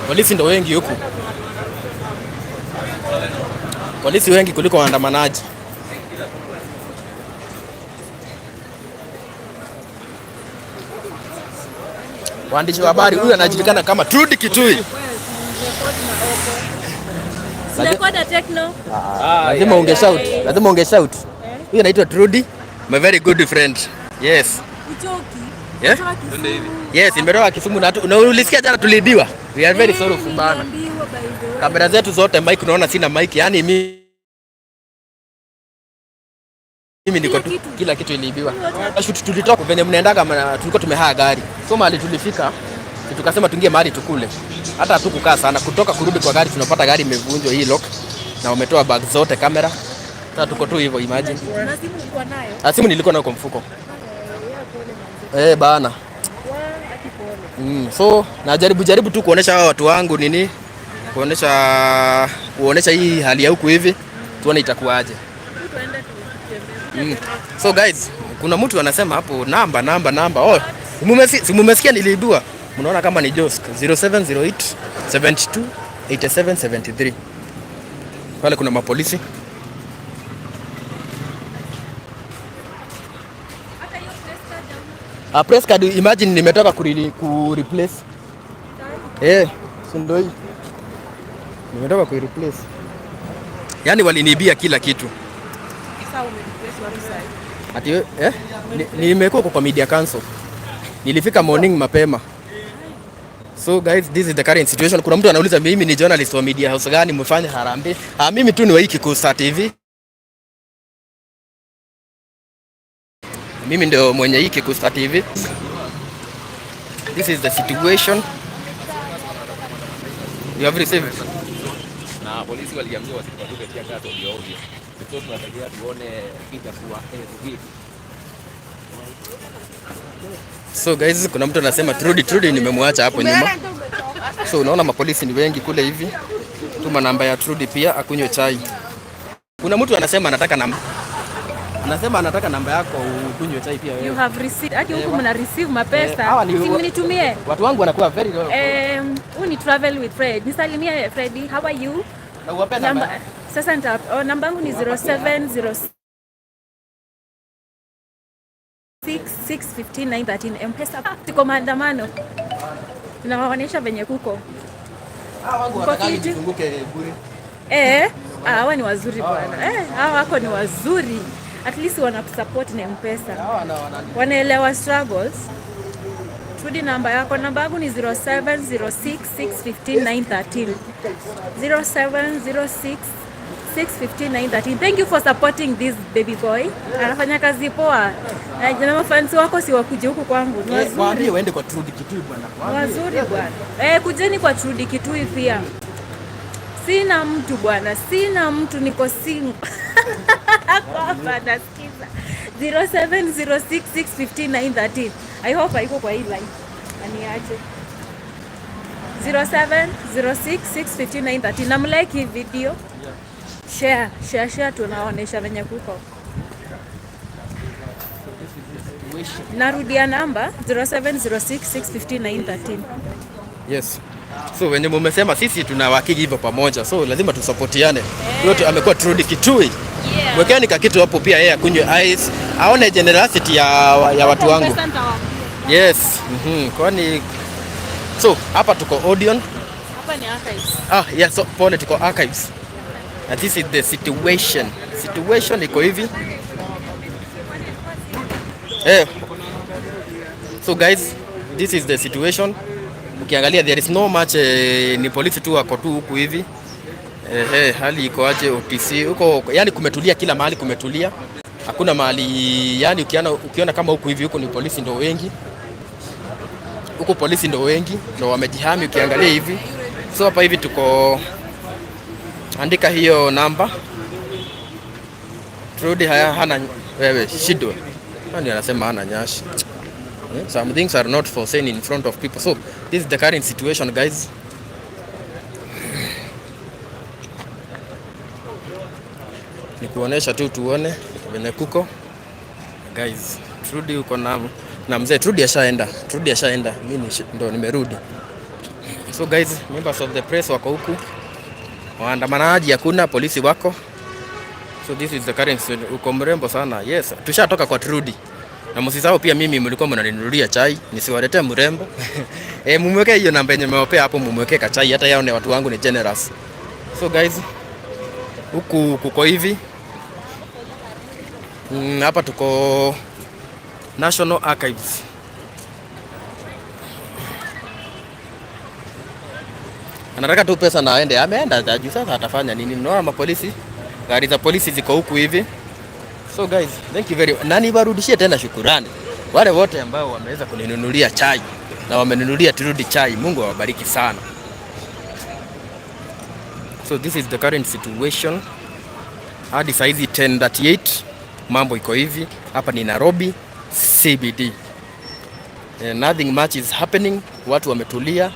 Polisi ndo wengi huku. Polisi wengi kuliko waandamanaji. Waandishi wa habari, huyu anajulikana kama Trudy Kitui. Recorder Techno. Lazima unge shout. Lazima unge shout. Huyu anaitwa Trudy, my very good friend. Yes. Uchoki. Yeah? Kutoka Kisumu. Yes, nimetoka Kisumu na ulisikia jana tuliibiwa. We are very sorrowful bana. Niliambiwa by the way. Kamera zetu zote mic, unaona sina mic, yani mimi niko Kila tu, kitu. kila kitu iliibiwa. Shoot tulitoka venye mnaendaga, tulikuwa tumehaya gari. So mahali tulifika tukasema tuingie mahali tukule. Hata hatukukaa sana, kutoka kurudi kwa gari tunapata gari imevunjwa hii lock na wametoa bag zote, kamera. Sasa tuko tu hivyo, imagine. Na simu uko nayo? Ah, simu nilikuwa nayo kwa mfuko. Eh, bana. So najaribu jaribu tu kuonesha hawa watu wangu nini, kuonesha hii hali ya huku hivi, tuone itakuwaje. So guys, kuna mtu anasema hapo namba namba namba. Oh, si mumesikia niliibiwa? Mnaona kama ni Josk 0708 72 87 73. Pale kuna mapolisi. A press card, imagine nimetoka ku replace. Si ndio hii. Nimetoka ku replace. Yaani waliniibia kila kitu. Ati nimekuwa kwa media council. Nilifika morning mapema. So guys, this is the current situation. Kuna mtu anauliza mimi ni journalist wa media house gani mmefanya harambee? Ah, mimi tu ni wa hiki Kusa TV. Mimi ndio mwenye hiki Kusa TV. This is the situation. You have received. Na polisi waliambiwa wasipatuke tear gas ovyo ovyo. So tunategea tuone itakuwa vipi. So guys, kuna mtu anasema Trudy, Trudy nimemwacha hapo nyuma. So unaona mapolisi ni wengi kule hivi. Tuma namba ya Trudy pia akunywe chai. Kuna mtu anasema anataka namba. Anasema anataka namba yako ukunywe chai pia You wewe. have received. Hadi huku mna receive mapesa. Hawa Si mnitumie. Watu wangu wanakuwa very loyal. Huu ni travel with Fred. Nisalimie Freddy. How are you? Na uwape namba. Namba sasa nita, oh, namba yangu ni 0706 615 913 M-Pesa. Tuko maandamano. Tunawaonyesha venye kuko. Hawa wangu Uko wataka fiti? nizunguke bure. Eh, hawa ni wazuri bwana. Eh, hawa wako ni wazuri. At least wanakusupport na M-Pesa. Hawa wana Wanaelewa struggles. Trudy, namba yako. Namba yangu ni 0706615913. 0706615913. Thank you for supporting this baby boy. Anafanya kazi poa. Na mafans wako si wakuje huku kwangu. Ni Waambie wazuri. waende kwa Trudy Kitui bwana. Waambie. Wazuri bwana. Eh, kujeni kwa Trudy Kitui pia. Sina mtu bwana, sina mtu, niko single. Hapa nasikiza 0706615913. I hope haiko kwa hii line. Aniache. 0706615913. Na mlike hii video. Share, share, share, tunaonesha venye kuko. Narudia namba 0706615913. Yes. So wenye mumesema sisi tunawakiki hivyo pamoja, so lazima tusapotiane. Yote amekuwa Trudy Kitui. Yeah. Mwekeni kakitu hapo pia yeye akunywe ice, aone generosity ya watu wangu. Pesa nitawaambia. Yes. Kwani so hapa tuko Odeon. Hapa ni archives. Ah, yeah, so pole tuko archives. And this is the situation. Situation iko hivi. Eh. So guys, this is the situation. Ukiangalia there is no much ni polisi tu wako tu huku hivi. Hali iko aje OTC huko, yani kumetulia kila mahali kumetulia. Hakuna mahali yani ukiona kama huku hivi huku ni polisi ndo wengi. Huku polisi ndo wengi ndo wamejihami ukiangalia hivi. So hapa hivi tuko, andika hiyo namba. Trudy haya hana wewe shidwe. Nani anasema hana nyashi? Some things are not for saying in front of people. So this is the current situation guys. Ni kuonesha tu tuone venye kuko. Guys, Trudy uko na mzee Trudy ashaenda. Trudy ashaenda. Mimi ndo nimerudi. So guys, members of the press wako huku. Waandamanaji hakuna, polisi wako. So this is the current situation. Uko mrembo sana. Yes, tushatoka kwa Trudy. Na msisahau pia mimi mlikuwa mnaninunulia chai, nisiwaletee mrembo. Mumweke hiyo namba yenye nimewapea hapo, mumweke kachai hata yao ni watu wangu ni generous. So guys, huku kuko hivi. Hapa tuko National Archives. Anataka tu pesa na aende. Ameenda juu sasa atafanya nini? Unaona mapolisi? Gari za polisi ziko huku hivi. So guys, thank you very much. Na niwarudishie tena shukurani wale wote ambao wameweza kuninunulia chai na wamenunulia Trudy chai. Mungu awabariki sana. So this is the current situation. Hadi saizi 10:38 mambo iko hivi. Hapa ni Nairobi CBD. Nothing much is happening. Watu wametulia.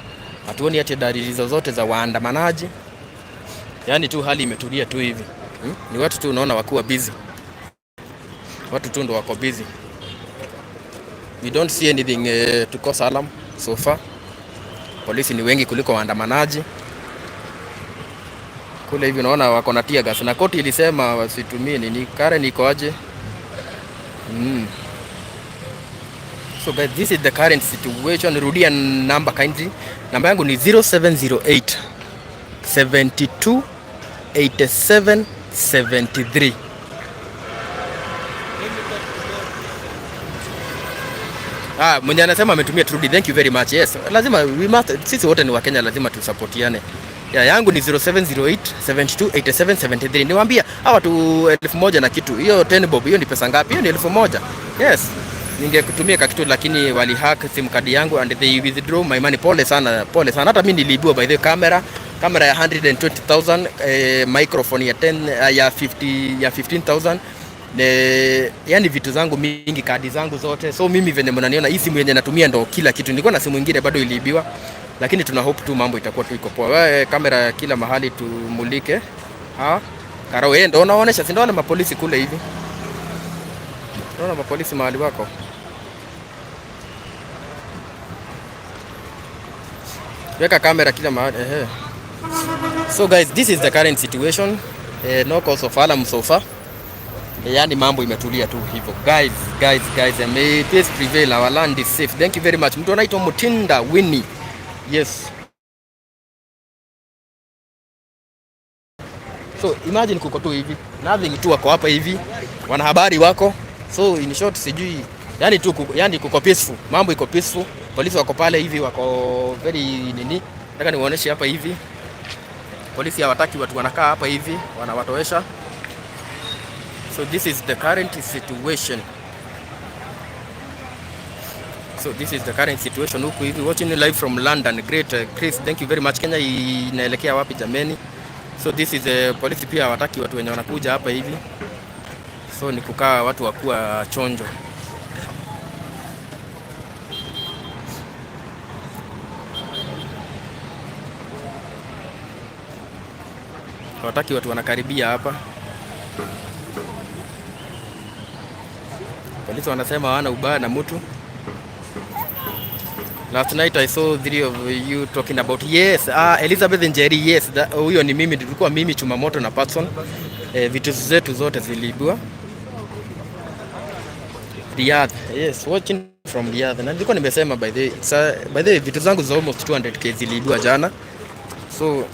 Hatuoni hata dalili zozote za waandamanaji. Yaani tu hali imetulia tu hivi. Ni watu tu unaona wakuwa busy. Watu tu ndo wako busy. We don't see anything to cause alarm so far. Polisi ni wengi kuliko waandamanaji. Kule hivi unaona wako na tear gas na koti ilisema wasitumie nini. Karen iko aje? So guys, this is the current situation. Rudia namba kindly. Namba yangu ni 0708 72 87 73. Mwenye anasema ametumia Trudy, thank you very much. Yes, lazima we must, sisi wote ni wa Kenya, lazima tusapotiane. Ya yangu ni 0708 72 87 73. Niwaambia hawa watu 1000 na kitu. Hiyo 10 bob, hiyo ni pesa ngapi? Hiyo ni 1000. Yes. Ningekutumia kakitu lakini walihack sim card yangu and they withdraw my money. Pole sana, pole sana. Hata mimi niliibiwa by the camera. Kamera ya 120,000, microphone ya 10, ya 50, ya 15,000. Ne, yani vitu zangu mingi, kadi zangu zote. So mimi venye mnaniona, hii simu yenye natumia ndo kila kitu. Nilikuwa na simu ingine bado iliibiwa, lakini tuna hope tu mambo itakuwa tu iko poa. Wewe kamera kila mahali tumulike. Ha? Karao yeye ndo unaonesha, si ndio mapolisi kule hivi. Unaona mapolisi mahali wako. Weka kamera kila mahali. Ehe. So guys, this is the current situation. No cause of alarm so far. Yani mambo imetulia tu hivyo. Guys, guys, guys, may peace prevail. Our land is safe. Thank you very much. Mtu anaitwa Mutinda Winnie. Yes. So imagine kuko tu hivi. Nothing tu, wako hapa hivi. Wanahabari wako. So in short sijui, yani tu yani kuko peaceful. Mambo iko peaceful. Polisi wako pale hivi, wako very nini. Nataka niwaoneshe hapa hivi. Polisi hawataki watu wanakaa hapa hivi, wanawatoesha. So this is the current situation. So this is the current situation huku hivi. Watching you live from London. Great, Chris, thank you very much. Kenya inaelekea wapi jameni? So this is polisi pia hawataki watu wenye wanakuja hapa hivi. So ni kukaa watu wakuwa chonjo. Hawataki watu wanakaribia hapa. Polisi wanasema hawana ubaya na mtu. Last night I saw three of you talking about, yes, Elizabeth Njeri, yes, huyo ni mimi, tulikuwa mimi Chumamoto na Patson. Vitu zetu zote ziliibwa. Riyadh, yes, watching from Riyadh. Na nilikuwa nimesema by the way, by the way vitu zangu za almost 200k ziliibwa jana. So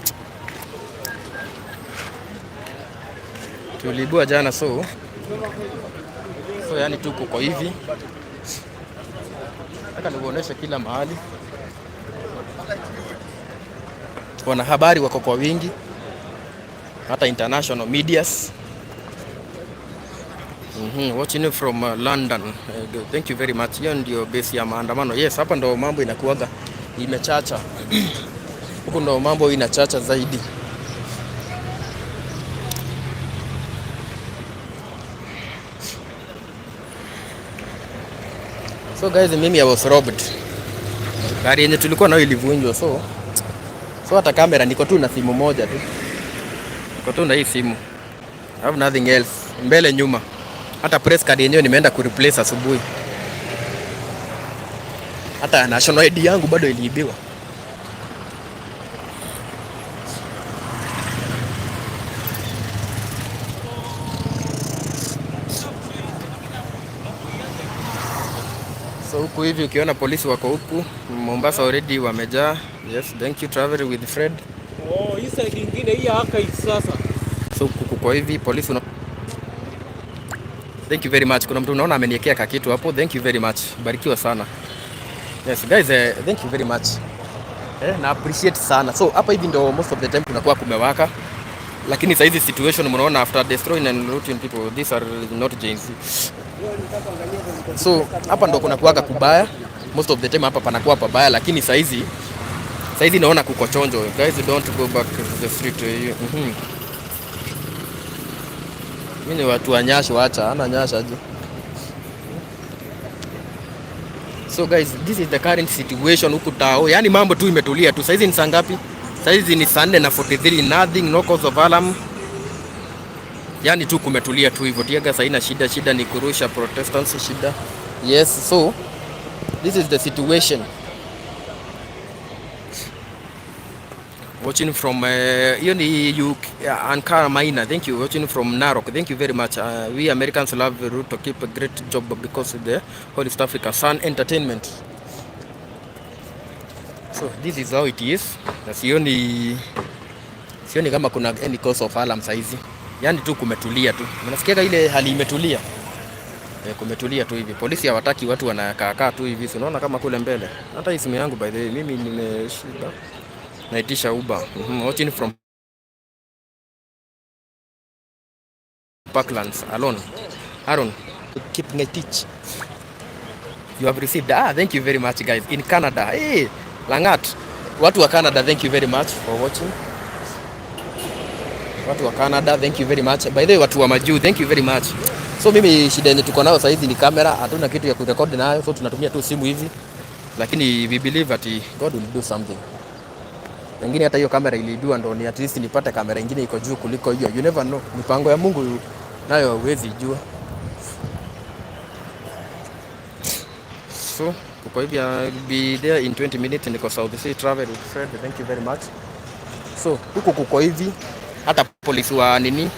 tuliibwa jana, so yani tuko kwa hivi. Nataka nikuoneshe kila mahali. Wanahabari wako kwa wingi, hata international medias. Watching you from London. Thank you very much. Hiyo ndio base ya maandamano. Yes, hapa ndo mambo inakuaga imechacha. Huku ndo mambo inachacha zaidi. So guys, mimi I was robbed. Gari yenye tulikuwa nayo ilivunjwa, so hata kamera niko tu na simu moja tu. Niko tu na hii simu. I have nothing else. Mbele nyuma. Hata press card yenyewe nimeenda kureplace asubuhi. Hata national ID yangu bado iliibiwa. So huku hivi ukiona polisi wako huku Mombasa already wamejaa. Yes, thank you, travel with Fred. Oh, hii side nyingine hii haka sasa. So huku kwa hivi polisi Thank you very much. Kuna mtu unaona ameniwekea kakitu hapo. Thank you very much. Barikiwa sana. Yes guys, thank you very much. Na appreciate sana. So hapa hivi ndo most of the time kunakuwa kumewaka. Lakini saizi situation mnaona after destroying and looting people, these are not Gen Z. So hapa ndo kuna kuwaga kubaya. Most of the time hapa panakuwa pabaya, lakini saizi naona kuko chonjo. Guys, don't go back to the street. Mimi ni watu wa nyasho, acha ana nyasha aje. So guys, this is the current situation huku tao. Yani mambo tu imetulia tu. Saizi ni saa ngapi? Saizi ni saa 4:43, nothing, no cause of alarm. Yani tu kumetulia tu hivyo. Tiaga haina shida, shida ni kurusha Protestants shida. Yes, so this is the situation. Watching from hiyo ni Ankara Maina. Thank you. Watching from Narok. Thank you very much. We Americans love Ruto, keep a great job because of the whole East Africa Sun Entertainment. So this is how it is. Na sioni kama kuna any cause of alarm saizi. Yani tu kumetulia tu. Unasikia ile hali imetulia. Kumetulia tu hivi. Polisi hawataki watu wanakaa tu hivi. Unaona kama kule mbele. Hata hii simu yangu by the way mimi nimeshiba. Naitisha Uber. Watching from Parklands alone. Aaron Kipngetich. You have received. Thank you very much guys. In Canada. Hey, Langat. Watu wa Canada, thank you very much for watching. Watu wa Canada, thank you very much. By the way, watu wa majuu, thank you very much. So mimi shida yenye tuko nayo saizi ni kamera, hatuna kitu ya kurekodi nayo, so tunatumia tu simu hivi, lakini we believe that God will do something. Pengine hata hiyo kamera iliibiwa ndo ni at least nipate kamera ingine iko juu kuliko hiyo. You never know. Mipango ya Mungu nayo huwezi jua. So kuko hivi, I'll be there in 20 minutes. Niko South C Travel with Fred. Thank you very much. So huku kuko hivi, hata polisi wa nini,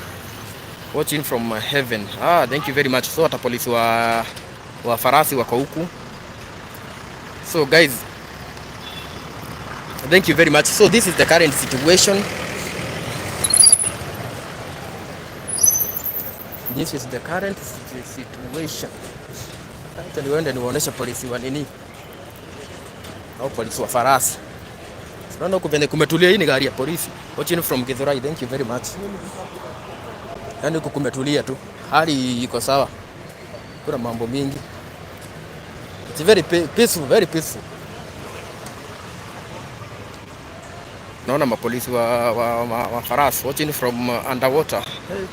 watching from heaven. Ah, thank you very much. So hata polisi wa farasi wako huku. So guys, thank you very much. So this is the current situation. This is the current situation. Acha niende niwaoneshe polisi wa nini au polisi wa farasi. Unaona huku venye kumetulia. Hii ni gari ya polisi. Watching from Githurai. Thank you very much. Yaani huku kumetulia tu, hali iko sawa, kuna mambo mingi. It's very peaceful, very peaceful. Naona mapolisi wa farasi watching from underwater. Hey.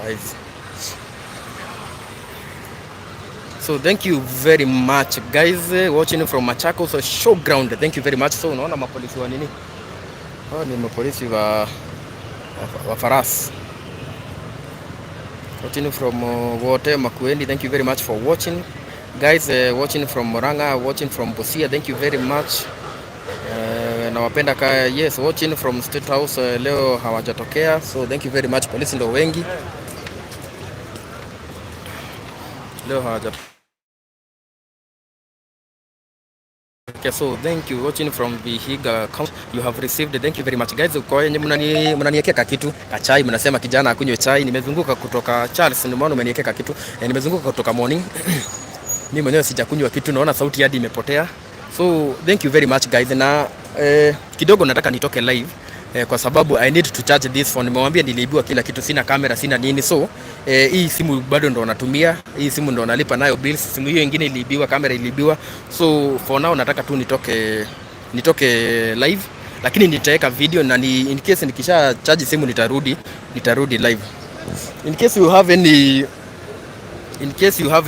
Guys. So thank you very much guys, watching from Machakos showground. Thank you very much. So unaona mapolisi wa nini? Hao ni mapolisi wa farasi. Watching from Wote Makueni. Thank you very much for watching. Guys, watching from Murang'a, watching from Busia. Thank you very much. Nawapenda ka, yes, watching from State House, leo hawajatokea. So thank you very much. Polisi ndio wengi. Leo hawajatokea. Okay, so thank you watching from Vihiga County. You have received. Thank you very much guys. Kwa wenye mnaniwekea kakitu kachai, mnasema kijana akunywe chai. Nimezunguka kutoka Charles, ndio maana umeniwekea kakitu. Nimezunguka kutoka morning. Mimi mwenyewe sijakunywa kitu, naona sauti hadi imepotea. So thank you very much guys. Na kidogo nataka nitoke live kwa sababu I need to charge this phone. Nimewambia niliibiwa kila kitu, sina kamera, sina nini. So hii simu bado ndo natumia, hii simu ndo nalipa nayo bills. Simu hiyo ingine iliibiwa, kamera iliibiwa. So for now nataka tu nitoke live, lakini nitaweka video na ni, in case nikisha charge simu nitarudi live. In case you have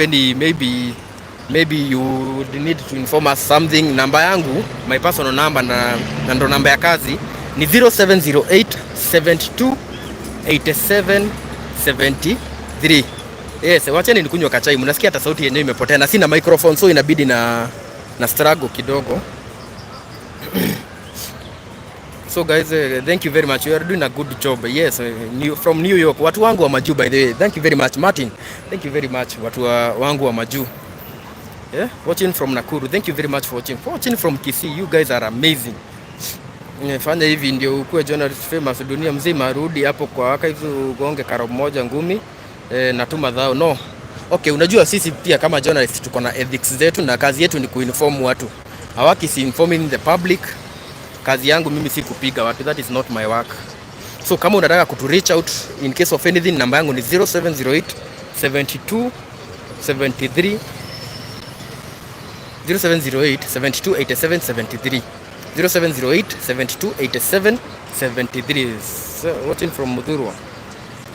any maybe you would need to inform us something, namba yangu, my personal number na ndo namba ya kazi ni 0708 72 87 73. Yes, wacheni nikunywa kachai. Mnasikia hata sauti yenyewe imepotea na sina microphone, so inabidi na struggle kidogo. So guys, thank you very much. You are doing a good job. Yes, from New York. Watu wangu wa majuu, by the way. Thank you very much, Martin. Thank you very much. Watu wangu wa majuu. Yeah, watching from Nakuru. Thank you very much for watching. For watching from Kisii. You guys are amazing. Fanya hivi ndio ukuwe journalist famous dunia mzima. Rudi hapo kwa archives ugonge karo moja ngumi. Natuma dhao. No. Okay, unajua sisi pia kama journalist tuko na ethics zetu na kazi yetu ni kuinform watu. Hawaki si informing the public. Kazi yangu mimi si kupiga watu, that is not my work. So kama unataka kutu reach out in case of anything, namba yangu ni 0708 72 73 0708 72 87 73 0708 72 87 73. So, watching from Muthurwa.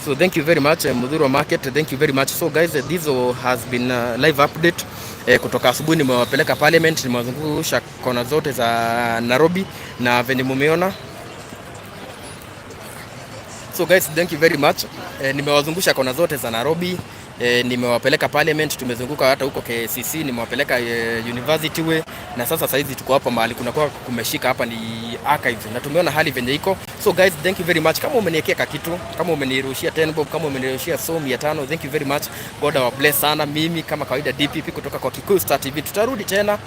So thank you very much, Muthurwa Market. Thank you very much. So guys, this has been live update. Kutoka asubuhi nimewapeleka parliament, nimewazungusha kona zote za Nairobi na venye mumeona. So guys, thank you very much. Nimewazungusha kona zote za Nairobi. Nimewapeleka parliament, tumezunguka hata huko KCC, nimewapeleka University Way na sasa saizi tuko hapa mahali kuna kwa kumeshika hapa ni archives na tumeona hali venye iko. So guys, thank you very much. Kama umeniwekea kakitu, kama umenirushia 10 bob, kama umenirushia so 500, thank you very much. God bless sana. Mimi kama kawaida DPP kutoka kwa Kikuyu Star TV, tutarudi tena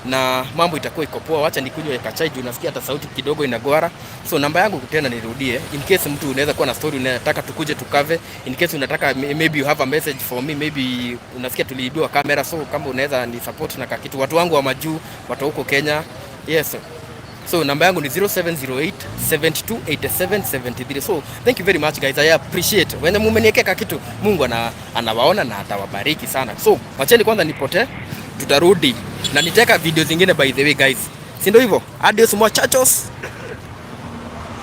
na mambo itakuwa iko poa. Wacha nikunywe kachai juu nasikia hata sauti kidogo inagwara. So namba yangu tena nirudie, in case mtu unaweza kuwa na story unataka tukuje tukave, in case unataka maybe you have a message for me, maybe unasikia tuliibiwa kamera, so kama unaweza ni support na kakitu, watu wangu wa majuu, watu huko Kenya, yes. So namba yangu ni 0708 72 87 73. So thank you very much guys. I appreciate. When mumeniwekea kitu, Mungu anawaona na atawabariki sana. So wacheni kwanza nipotee, tutarudi na niteka video zingine by the way guys. Si ndio hivyo? Adios muchachos.